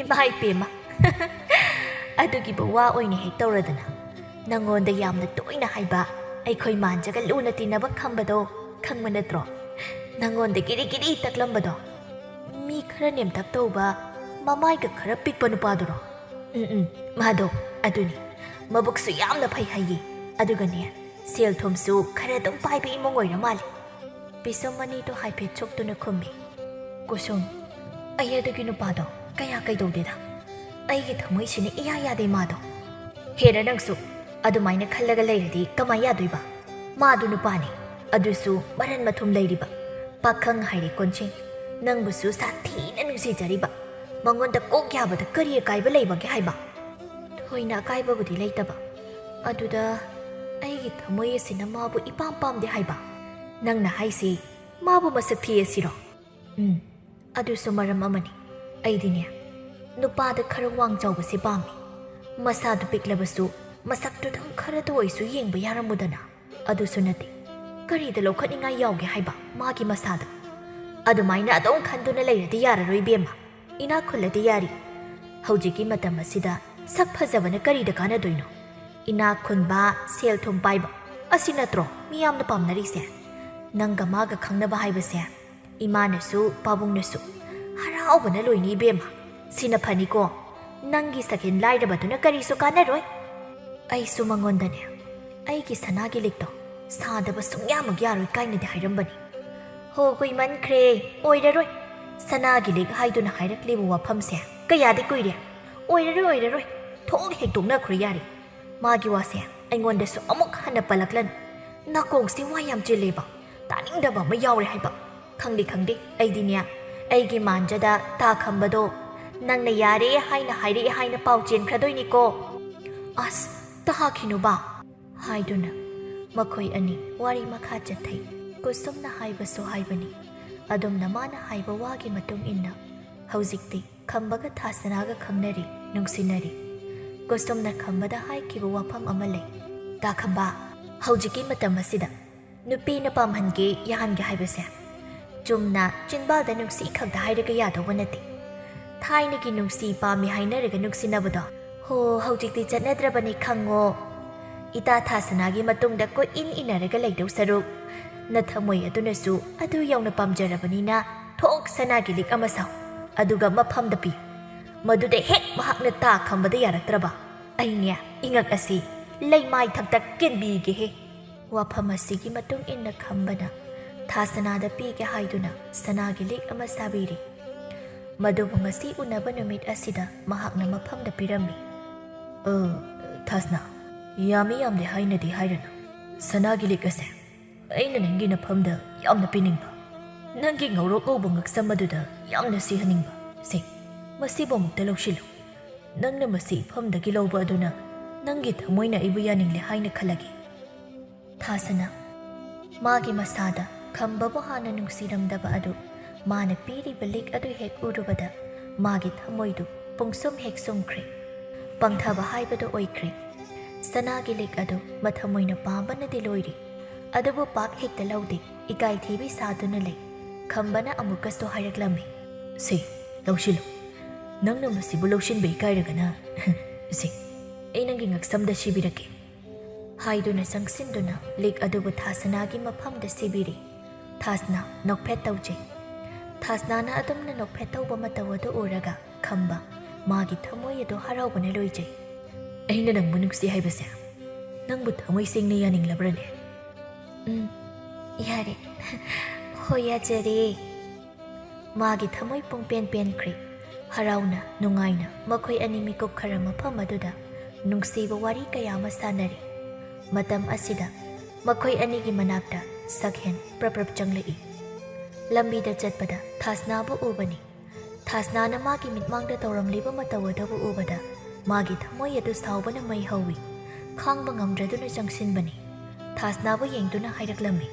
ꯏꯃꯥ ꯏꯄꯦꯝꯃ! ꯑꯗꯨꯒꯤꯕꯨ ꯋꯥ ꯑꯣꯏꯅ ꯍꯦꯛ ꯇꯧꯔꯗꯅ꯫ ꯅꯪꯉꯣꯟꯗ ꯌꯥꯝꯅ ꯇꯣꯏꯅ ꯍꯥꯏꯕ ꯑꯩꯈꯣꯏ ꯃꯥꯟꯖꯒ ꯂꯨꯅ ꯇꯤꯟꯅꯕ ꯈꯝꯕꯗꯣ ꯈꯪꯕ ꯅꯠꯇ꯭ꯔꯣ? ꯅꯪꯉꯣꯟꯗ ꯒꯤꯔꯤ ꯒꯤꯔꯤ ꯇꯛꯂꯝꯕꯗꯣ꯫ ꯃꯤ ꯈꯔ ꯅꯦꯝꯇꯛ ꯇꯧꯕ, ꯃꯃꯥꯏꯒ ꯈꯔ ꯄꯤꯛꯄ ꯅꯨꯄꯥꯗꯨꯔꯣ? ꯎꯝ, ꯎꯝ, ꯃꯥꯗꯣ꯫ ꯑꯗꯨꯅꯤ꯫ ꯃꯕꯨꯛꯁꯨ ꯌꯥꯝꯅ ꯐꯩ ꯍꯥꯏꯌꯦ꯫ ꯑꯗꯨꯒꯅꯦ, ꯁꯦꯜ ꯊꯨꯝꯁꯨ ꯈꯔ ꯑꯗꯨꯝ ꯄꯥꯏꯕ ꯏꯃꯨꯡ ꯑꯣꯏꯔ ꯃꯥꯜꯂꯦ꯫ ꯄꯤꯁꯨꯝ ꯑꯅꯤꯗꯣ ꯍꯥꯏꯐꯦꯠ ꯁꯣꯛꯇꯨꯅ ꯈꯨꯝꯃꯤ꯫ ꯀꯨꯁꯨꯝ, ꯑꯩ ꯑꯗꯨꯒꯤ ꯅꯨꯄꯥꯗꯣ ꯀꯌꯥ ꯀꯩꯗꯧꯗꯦꯗ꯫ ꯑꯩꯒꯤ ꯊꯃꯣꯏꯁꯤꯅ ꯏꯌꯥ ꯌꯥꯗꯦ ꯃꯥꯗꯣ꯫ ꯍꯦꯔ ꯅꯪꯁꯨ, ꯑꯗꯨꯃꯥꯏꯅ ꯈꯜꯂꯒ ꯂꯩꯔꯗꯤ ꯀꯃꯥꯏ ꯌꯥꯗꯣꯏꯕ? ꯃꯥꯗꯨ ꯅꯨꯄꯥꯅꯤ, ꯑꯗꯨꯁꯨ ꯃꯔꯟ ꯃꯊꯨꯝ ꯂꯩꯔꯤꯕ꯫ ꯄꯥꯈꯪ ꯍꯥꯏꯔꯦ ꯀꯣꯟꯁꯤꯡ, ꯅꯪꯕꯨꯁꯨ ꯁꯥꯊꯤꯅ ꯅꯨꯡꯁꯤꯖꯔꯤꯕ꯫ ꯃꯉꯣꯟꯗ ꯀꯣꯛ ꯌꯥꯕꯗ ꯀꯔꯤ ꯑꯀꯥꯏꯕ ꯂꯩꯕꯒꯦ ꯍꯥꯏꯕ? ꯊꯣꯏꯅ ꯑꯀꯥꯏꯕꯕꯨꯗꯤ ꯂꯩꯇꯕ꯫ ꯑꯗꯨꯗ ꯑꯩꯒꯤ ꯊꯃꯣꯏ ꯑꯁꯤꯅ ꯃꯥꯕꯨ ꯏꯄꯥꯝ ꯄꯥꯝꯗꯦ ꯍꯥꯏꯕ꯫ ꯅꯪꯅ ꯍꯥꯏꯁꯤ ꯃꯥꯕꯨ ꯃꯁꯛ ꯊꯤ ꯑꯁꯤꯔꯣ? ꯎꯝ, ꯑꯗꯨꯁꯨ ꯃꯔꯝ ꯑꯃꯅꯤ꯫ ꯑꯩꯗꯤꯅꯦ, ꯅꯨꯄꯥꯗ ꯈꯔ ꯋꯥꯡ ꯆꯥꯎꯕꯁꯦ ꯄꯥꯝꯃꯤ꯫ ꯃꯁꯥꯗꯨ ꯄꯤꯛꯂꯕꯁꯨ ꯃꯁꯛꯇꯨꯗꯪ ꯈꯔꯇ ꯑꯣꯏꯁꯨ ꯌꯦꯡꯕ ꯌꯥꯔꯝꯃꯨꯗꯅ꯫ ꯑꯗꯨꯁꯨ ꯅꯠꯇꯦ, ꯀꯔꯤꯗ ꯂꯧꯈꯠꯅꯤꯡꯉꯥꯏ ꯌꯥꯎꯒꯦ ꯍꯥꯏꯕ ꯃꯥꯒꯤ ꯃꯁꯥꯗ? ꯑꯗꯨꯃꯥꯏꯅ ꯑꯗꯨꯝ ꯈꯟꯗꯨꯅ ꯂꯩꯔꯗꯤ ꯌꯥꯔꯔꯣꯏ ꯏꯕꯦꯝꯃ꯫ ꯏꯅꯥꯛ ꯈꯨꯜꯂꯗꯤ ꯌꯥꯔꯤ꯫ ꯍꯧꯖꯤꯛꯀꯤ ꯃꯇꯝ ꯑꯁꯤꯗ ꯁꯛ ꯐꯖꯕꯅ ꯀꯔꯤꯗ ꯀꯥꯟꯅꯗꯣꯏꯅꯣ? ꯏꯅꯥꯛ ꯈꯨꯟꯕ, ꯁꯦꯜ ꯊꯨꯝ ꯄꯥꯏꯕ ꯑꯁꯤ ꯅꯠꯇ꯭ꯔꯣ ꯃꯤꯌꯥꯝꯅ ꯄꯥꯝꯅꯔꯤꯁꯦ? ꯅꯪꯒ ꯃꯥꯒ ꯈꯪꯅꯕ ꯍꯥꯏꯕꯁꯦ ꯏꯃꯥꯅꯁꯨ ꯄꯥꯕꯨꯡꯅꯁꯨ ꯍꯔꯥꯎꯕꯅ ꯂꯣꯏꯅꯤ ꯏꯕꯦꯝꯃ꯫ ꯁꯤꯅ ꯐꯅꯤꯀꯣ꯫ ꯅꯪꯒꯤ ꯁꯛꯍꯦꯟ ꯂꯥꯏꯔꯕꯗꯨꯅ ꯀꯔꯤꯁꯨ ꯀꯥꯟꯅꯔꯣꯏ꯫ ꯑꯩꯁꯨ ꯃꯉꯣꯟꯗꯅꯦ ꯑꯩꯒꯤ ꯁꯅꯥꯒꯤ ꯂꯤꯛꯇꯣ ꯁꯥꯗꯕ ꯁꯨꯡꯌꯥꯃꯛ ꯌꯥꯔꯣꯏ ꯀꯥꯏꯅꯗꯤ ꯍꯥꯏꯔꯝꯕꯅꯤ꯫ ꯍꯣ, ꯀꯨꯏꯃꯟꯈ꯭ꯔꯦ, ꯑꯣꯏꯔꯔꯣꯏ꯫ ꯁꯅꯥꯒꯤ ꯂꯤꯛ ꯍꯥꯏꯗꯨꯅ ꯍꯥꯏꯔꯛꯂꯤꯕ ꯋꯥꯐꯝꯁꯦ ꯀꯌꯥꯗꯤ ꯀꯨꯏꯔꯦ꯫ ꯑꯣꯏꯔꯔꯣꯏ, ꯑꯣꯏꯔꯔꯣꯏ꯫ ꯊꯣꯛ ꯍꯦꯛ ꯇꯣꯛꯅꯈ꯭ꯔꯣ ꯌꯥꯔꯦ꯫ ꯃꯥꯒꯤ ꯋꯥꯁꯦ ꯑꯩꯉꯣꯟꯗꯁꯨ ꯑꯃꯨꯛ ꯍꯟꯅ ꯄꯜꯂꯛꯂꯅꯨ꯫ ꯅꯥꯀꯣꯡꯁꯦ ꯋꯥ ꯌꯥꯝ ꯆꯦꯜꯂꯦꯕ꯫ ꯇꯥꯅꯤꯡꯗꯕ ꯑꯃ ꯌꯥꯎꯔꯦ ꯍꯥꯏꯕ꯫ ꯈꯪꯗꯦ, ꯈꯪꯗꯦ, ꯑꯩꯗꯤꯅꯦ, ꯑꯩꯒꯤ ꯃꯥꯟꯖꯗ ꯇꯥ ꯈꯝꯕꯗꯣ ꯅꯪꯅ ꯌꯥꯔꯦ ꯍꯥꯏꯅ ꯍꯥꯏꯔꯛꯑꯦ ꯍꯥꯏꯅ ꯄꯥꯎ ꯆꯦꯟꯈ꯭ꯔꯗꯣꯏꯅꯤꯀꯣ꯫ ꯑꯁ, ꯇꯥꯈꯤꯅꯨꯕ꯫ ꯍꯥꯏꯗꯨꯅ ꯃꯈꯣꯏ ꯑꯅꯤ ꯋꯥꯔꯤ ꯃꯈꯥ ꯆꯠꯊꯩ꯫ ꯀꯨꯁꯨꯝꯅ ꯍꯥꯏꯕꯁꯨ ꯍꯥꯏꯕꯅꯤ꯫ ꯑꯗꯨꯝꯅ ꯃꯥꯅ ꯍꯥꯏꯕ ꯋꯥꯒꯤ ꯃꯇꯨꯡ ꯏꯟꯅ ꯍꯧꯖꯤꯛꯇꯤ ꯈꯝꯕꯒ ꯊꯥꯁꯅꯥꯒ ꯈꯪꯅꯔꯤ꯫ ꯅꯨꯡꯁꯤꯅꯔꯤ꯫ ꯀꯨꯁꯨꯝꯅ ꯈꯝꯕꯗ ꯍꯥꯏꯈꯤꯕ ꯋꯥꯐꯝ ꯑꯃ ꯂꯩ꯫ ꯇꯥ ꯈꯝꯕ, ꯍꯧꯖꯤꯛꯀꯤ ꯃꯇꯝ ꯑꯁꯤꯗ ꯅꯨꯄꯤꯅ ꯄꯥꯝꯍꯟꯒꯦ ꯌꯥꯍꯟꯒꯦ ꯍꯥꯏꯕꯁꯦ ꯆꯨꯝꯅ ꯆꯤꯟꯕꯥꯜꯗ ꯅꯨꯡꯁꯤ ꯈꯛꯇ ꯍꯥꯏꯔꯒ ꯌꯥꯗꯧꯕ ꯅꯠꯇꯦ꯫ ꯊꯥꯏꯅꯒꯤ ꯅꯨꯡꯁꯤ ꯄꯥꯝꯃꯤ ꯍꯥꯏꯅꯔꯒ ꯅꯨꯡꯁꯤꯅꯕꯗꯣ, ꯍꯣ, ꯍꯧꯖꯤꯛꯇꯤ ꯆꯠꯅꯗ꯭ꯔꯕꯅꯤ ꯈꯪꯉꯣ꯫ ꯏꯇꯥ ꯊꯥꯁꯅꯥꯒꯤ ꯃꯇꯨꯡꯗ ꯀꯣꯏꯏꯟ ꯏꯟꯅꯔꯒ ꯂꯩꯗꯧ ꯁꯔꯨꯛ, ꯅꯊꯃꯣꯏ ꯑꯗꯨꯅꯁꯨ ꯑꯗꯨ ꯌꯧꯅ ꯄꯥꯝꯖꯔꯕꯅꯤꯅ ꯊꯣꯛ ꯁꯅꯥꯒꯤ ꯂꯤꯛ ꯑꯃ ꯁꯥꯎ, ꯑꯗꯨꯒ ꯃꯐꯝꯗ ꯄꯤꯌꯨ꯫ ꯃꯗꯨꯗ ꯍꯦꯛ ꯃꯍꯥꯛꯅ ꯇꯥ ꯈꯝꯕꯗ ꯌꯥꯔꯛꯇ꯭ꯔꯕ, ꯑꯩꯅꯦ ꯏꯉꯛ ꯑꯁꯤ ꯂꯩꯃꯥꯏ ꯊꯛꯇ ꯀꯦꯟꯕꯤꯒꯦꯍꯦ꯫ ꯋꯥꯐꯝ ꯑꯁꯤꯒꯤ ꯃꯇꯨꯡ ꯏꯟꯅ ꯈꯝꯕꯅ ꯊꯥꯁꯅꯥꯗ ꯄꯤꯒꯦ ꯍꯥꯏꯗꯨꯅ ꯁꯅꯥꯒꯤ ꯂꯤꯛ ꯑꯃ ꯁꯥꯕꯤꯔꯤ꯫ ꯃꯗꯨꯕꯨ ꯉꯁꯤ ꯎꯅꯕ ꯅꯨꯃꯤꯠ ꯑꯁꯤꯗ ꯃꯍꯥꯛꯅ ꯃꯐꯝꯗ ꯄꯤꯔꯝꯃꯤ꯫ "ꯑ, ꯊꯥꯁꯅꯥ, ꯌꯥꯝꯃꯤ ꯌꯥꯝꯗꯦ ꯍꯥꯏꯅꯗꯤ ꯍꯥꯏꯔꯅꯨ꯫ ꯁꯅꯥꯒꯤ ꯂꯤꯛ ꯑꯁꯦ ꯑꯩꯅ ꯅꯪꯒꯤ ꯅꯐꯝꯗ ꯌꯥꯝꯅ ꯄꯤꯅꯤꯡꯕ, ꯅꯪꯒꯤ ꯉꯧꯔꯣꯛ ꯉꯧꯕ ꯉꯛꯁꯝ ꯑꯗꯨꯗ ꯌꯥꯝꯅ ꯁꯤꯍꯟꯅꯤꯡꯕ꯫ ꯁꯦ, ꯃꯁꯤꯕꯨ ꯑꯃꯨꯛꯇ ꯂꯧꯁꯤꯜꯂꯨ꯫ ꯅꯪꯅ ꯃꯁꯤ ꯏꯐꯝꯗꯒꯤ ꯂꯧꯕ ꯑꯗꯨꯅ ꯅꯪꯒꯤ ꯊꯃꯣꯏꯅ ꯑꯩꯕꯨ ꯌꯥꯅꯤꯡꯂꯦ ꯍꯥꯏꯅ ꯈꯜꯂꯒꯦ꯫" ꯊꯥꯁꯅꯥ, ꯃꯥꯒꯤ ꯃꯁꯥꯗ ꯈꯝꯕꯕꯨ ꯍꯥꯟꯅ ꯅꯨꯡꯁꯤꯔꯝꯗꯕ ꯑꯗꯨ ꯃꯥꯅ ꯄꯤꯔꯤꯕ ꯂꯤꯛ ꯑꯗꯨ ꯍꯦꯛ ꯎꯔꯨꯕꯗ ꯃꯥꯒꯤ ꯊꯃꯣꯏꯗꯨ ꯄꯨꯡꯁꯨꯝ ꯍꯦꯛ ꯁꯨꯝꯈ꯭ꯔꯦ꯫ ꯄꯪꯊꯕ ꯍꯥꯏꯕꯗꯨ ꯑꯣꯏꯈ꯭ꯔꯦ꯫ ꯁꯅꯥꯒꯤ ꯂꯤꯛ ꯑꯗꯨ ꯃꯊꯃꯣꯏꯅ ꯄꯥꯝꯕꯅꯗꯤ ꯂꯣꯏꯔꯦ꯫ ꯑꯗꯨꯕꯨ ꯄꯥꯛ ꯍꯦꯛꯇ ꯂꯧꯗꯦ, ꯏꯀꯥꯏ ꯊꯤꯕꯤ ꯁꯥꯗꯨꯅ ꯂꯩ꯫ ꯈꯝꯕꯅ ꯑꯃꯨꯛꯀꯁꯨ ꯍꯥꯏꯔꯛꯂꯝꯃꯤ꯫ "ꯁꯦ, ꯂꯧꯁꯤꯜꯂꯨ꯫ ꯅꯪꯅ ꯃꯁꯤꯕꯨ ꯂꯧꯁꯤꯟꯕ ꯏꯀꯥꯏꯔꯒꯅ, ꯁꯦ, ꯑꯩ ꯅꯪꯒꯤ ꯉꯛꯁꯝꯗ ꯁꯤꯕꯤꯔꯛꯀꯦ꯫" ꯍꯥꯏꯗꯨꯅ ꯆꯪꯁꯤꯟꯗꯨꯅ ꯂꯤꯛ ꯑꯗꯨꯕꯨ ꯊꯥꯁꯅꯥꯒꯤ ꯃꯐꯝꯗ ꯁꯤꯕꯤꯔꯤ꯫ ꯊꯥꯁꯅꯥ ꯅꯣꯛꯐꯦꯠ ꯇꯧꯖꯩ꯫ ꯊꯥꯁꯅꯥꯅ ꯑꯗꯨꯝꯅ ꯅꯣꯛꯐꯦꯠ ꯇꯧꯕ ꯃꯇꯧ ꯑꯗꯨ ꯎꯔꯒ ꯈꯝꯕ, ꯃꯥꯒꯤ ꯊꯃꯣꯏ ꯑꯗꯨ ꯍꯔꯥꯎꯕꯅ ꯂꯣꯏꯖꯩ꯫ "ꯑꯩꯅ ꯅꯪꯕꯨ ꯅꯨꯡꯁꯤ ꯍꯥꯏꯕꯁꯦ ꯅꯪꯕꯨ ꯊꯃꯣꯏ ꯁꯦꯡꯅ ꯌꯥꯅꯤꯡꯂꯕ꯭ꯔꯅꯦ?" "ꯎꯝ, ꯌꯥꯔꯦ꯫ ꯍꯣꯏ, ꯌꯥꯖꯔꯦ꯫" ꯃꯥꯒꯤ ꯊꯃꯣꯏ ꯄꯨꯡꯄꯦꯟ ꯄꯦꯟꯈ꯭ꯔꯦ꯫ ꯍꯔꯥꯎꯅ, ꯅꯨꯡꯉꯥꯏꯅ ꯃꯈꯣꯏ ꯑꯅꯤ ꯃꯤꯀꯨꯞ ꯈꯔ ꯃꯐꯝ ꯑꯗꯨꯗ ꯅꯨꯡꯁꯤꯕ ꯋꯥꯔꯤ ꯀꯌꯥ ꯑꯃ ꯁꯥꯟꯅꯔꯤ꯫ ꯃꯇꯝ ꯑꯁꯤꯗ ꯃꯈꯣꯏ ꯑꯅꯤꯒꯤ ꯃꯅꯥꯛꯇ ꯁꯛꯍꯦꯟ ꯄ꯭ꯔꯞ ꯄ꯭ꯔꯞ ꯆꯪꯂꯛꯏ꯫ ꯂꯝꯕꯤꯗ ꯆꯠꯄꯗ ꯊꯥꯁꯅꯥꯕꯨ ꯎꯕꯅꯤ꯫ ꯊꯥꯁꯅꯥꯅ ꯃꯥꯒꯤ ꯃꯤꯠꯃꯥꯡꯗ ꯇꯧꯔꯝꯂꯤꯕ ꯃꯇꯧ ꯑꯗꯨꯕꯨ ꯎꯕꯗ ꯃꯥꯒꯤ ꯊꯃꯣꯏ ꯑꯗꯨ ꯁꯥꯎꯕꯅ ꯃꯩ ꯍꯧꯏ꯫ ꯈꯥꯡꯕ ꯉꯝꯗ꯭ꯔꯗꯨꯅ ꯆꯪꯁꯤꯟꯕꯅꯤ꯫ ꯊꯥꯁꯅꯥꯕꯨ ꯌꯦꯡꯗꯨꯅ ꯍꯥꯏꯔꯛꯂꯝꯃꯤ꯫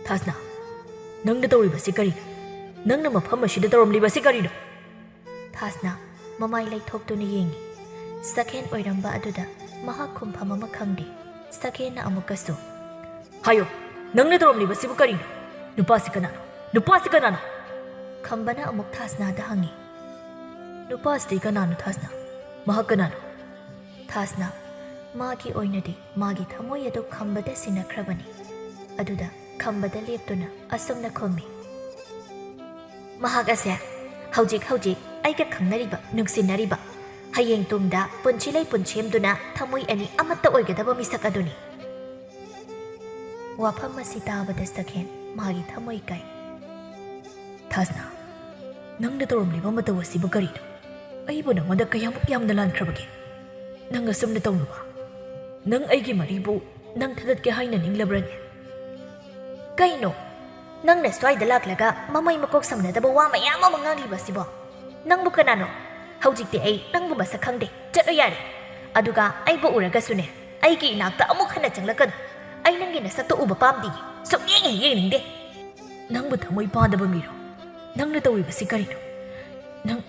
"ꯊꯥꯁꯅꯥ, ꯅꯪꯅ ꯇꯧꯔꯤꯕꯁꯤ ꯀꯔꯤꯅꯣ? ꯅꯪꯅ ꯃꯐꯝ ꯑꯁꯤꯗ ꯇꯧꯔꯝꯂꯤꯕꯁꯤ ꯀꯔꯤꯅꯣ?" ꯊꯥꯁꯅꯥ, ꯃꯃꯥꯏ ꯂꯩꯊꯣꯛꯇꯨꯅ ꯌꯦꯡꯉꯤ꯫ ꯁꯛꯍꯦꯟ ꯑꯣꯏꯔꯝꯕ ꯑꯗꯨꯗ ꯃꯍꯥꯛ ꯈꯨꯝꯐꯝ ꯑꯃ ꯈꯪꯗꯦ꯫ ꯁꯛꯍꯦꯟꯅ ꯑꯃꯨꯛꯀꯁꯨ, "ꯍꯥꯏꯌꯣ, ꯅꯪꯅ ꯇꯧꯔꯝꯂꯤꯕꯁꯤꯕꯨ ꯀꯔꯤꯅꯣ? ꯅꯨꯄꯥꯁꯤ ꯀꯅꯥꯅꯣ? ꯅꯨꯄꯥꯁꯤ ꯀꯅꯥꯅꯣ?" ꯈꯝꯕꯅ ꯑꯃꯨꯛ ꯊꯥꯁꯅꯥꯗ ꯍꯪꯉꯤ꯫ "ꯅꯨꯄꯥꯁꯤꯗꯤ ꯀꯅꯥꯅꯣ, ꯊꯥꯁꯅꯥ? ꯃꯍꯥꯛ ꯀꯅꯥꯅꯣ?" ꯊꯥꯁꯅꯥ, ꯃꯥꯒꯤ ꯑꯣꯏꯅꯗꯤ ꯃꯥꯒꯤ ꯊꯃꯣꯏ ꯑꯗꯨ ꯈꯝꯕꯗ ꯁꯤꯟꯅꯈ꯭ꯔꯕꯅꯤ꯫ ꯑꯗꯨꯗ ꯈꯝꯕꯗ ꯂꯦꯞꯇꯨꯅ ꯑꯁꯨꯝꯅ ꯈꯨꯝꯃꯤ, "ꯃꯍꯥꯛ ꯑꯁꯦ ꯍꯧꯖꯤꯛ ꯍꯧꯖꯤꯛ ꯑꯩꯒ ꯈꯪꯅꯔꯤꯕ, ꯅꯨꯡꯁꯤꯅꯔꯤꯕ, ꯍꯌꯦꯡ ꯇꯨꯡꯗ ꯄꯨꯟꯁꯤ ꯂꯩꯄꯨꯟ ꯁꯦꯝꯗꯨꯅ ꯊꯃꯣꯏ ꯑꯅꯤ ꯑꯃꯠꯇ ꯑꯣꯏꯒꯗꯕ ꯃꯤꯁꯛ ꯑꯗꯨꯅꯤ꯫" ꯋꯥꯐꯝ ꯑꯁꯤ ꯇꯥꯕꯗ ꯁꯛꯍꯦꯟ ꯃꯥꯒꯤ ꯊꯃꯣꯏ ꯀꯥꯏ꯫ "ꯊꯥꯁꯅꯥ, ꯅꯪꯅ ꯇꯧꯔꯝꯂꯤꯕ ꯃꯇꯧ ꯑꯁꯤꯕꯨ ꯀꯔꯤꯅꯣ? ꯑꯩꯕꯨ ꯅꯪꯉꯣꯟꯗ ꯀꯌꯥꯃꯨꯛ ꯌꯥꯝꯅ ꯂꯥꯟꯈ꯭ꯔꯕꯒꯦ? ꯅꯪ ꯑꯁꯨꯝꯅ ꯇꯧꯅꯨꯕ꯫ ꯅꯪ ꯑꯩꯒꯤ ꯃꯔꯤꯕꯨ ꯅꯪ ꯊꯥꯗꯠꯀꯦ ꯍꯥꯏꯅ ꯅꯤꯡꯂꯕ꯭ꯔꯅꯦ?" "ꯀꯩꯅꯣ? ꯅꯪꯅ ꯁ꯭ꯋꯥꯏꯗ ꯂꯥꯛꯂꯒ ꯃꯃꯩ ꯃꯀꯣꯛ ꯁꯝꯅꯗꯕ ꯋꯥ ꯃꯌꯥꯝ ꯑꯃ ꯉꯥꯡꯂꯤꯕꯁꯤꯕꯣ? ꯅꯪꯕꯨ ꯀꯅꯥꯅꯣ? ꯍꯧꯖꯤꯛꯇꯤ ꯑꯩ ꯅꯪꯕꯨ ꯃꯁꯛ ꯈꯪꯗꯦ꯫ ꯆꯠꯂꯣ ꯌꯥꯔꯦ꯫ ꯑꯗꯨꯒ ꯑꯩꯕꯨ ꯎꯔꯒꯁꯨꯅꯦ, ꯑꯩꯒꯤ ꯏꯅꯥꯛꯇ ꯑꯃꯨꯛ ꯍꯟꯅ ꯆꯪꯂꯛꯀꯅꯨ꯫ ꯑꯩ ꯅꯪꯒꯤ ꯅꯁꯛꯇꯣ ꯎꯕ ꯄꯥꯝꯗꯤꯌꯦ꯫ ꯁꯨꯛꯌꯦꯡ ꯍꯦꯛ ꯌꯦꯡꯅꯤꯡꯗꯦ꯫ ꯅꯪꯕꯨ ꯊꯃꯣꯏ ꯄꯥꯟꯗꯕ ꯃꯤꯔꯣ? ꯅꯪꯅ ꯇꯧꯔꯤꯕꯁꯤ ꯀꯔꯤꯅꯣ? ꯅꯪ,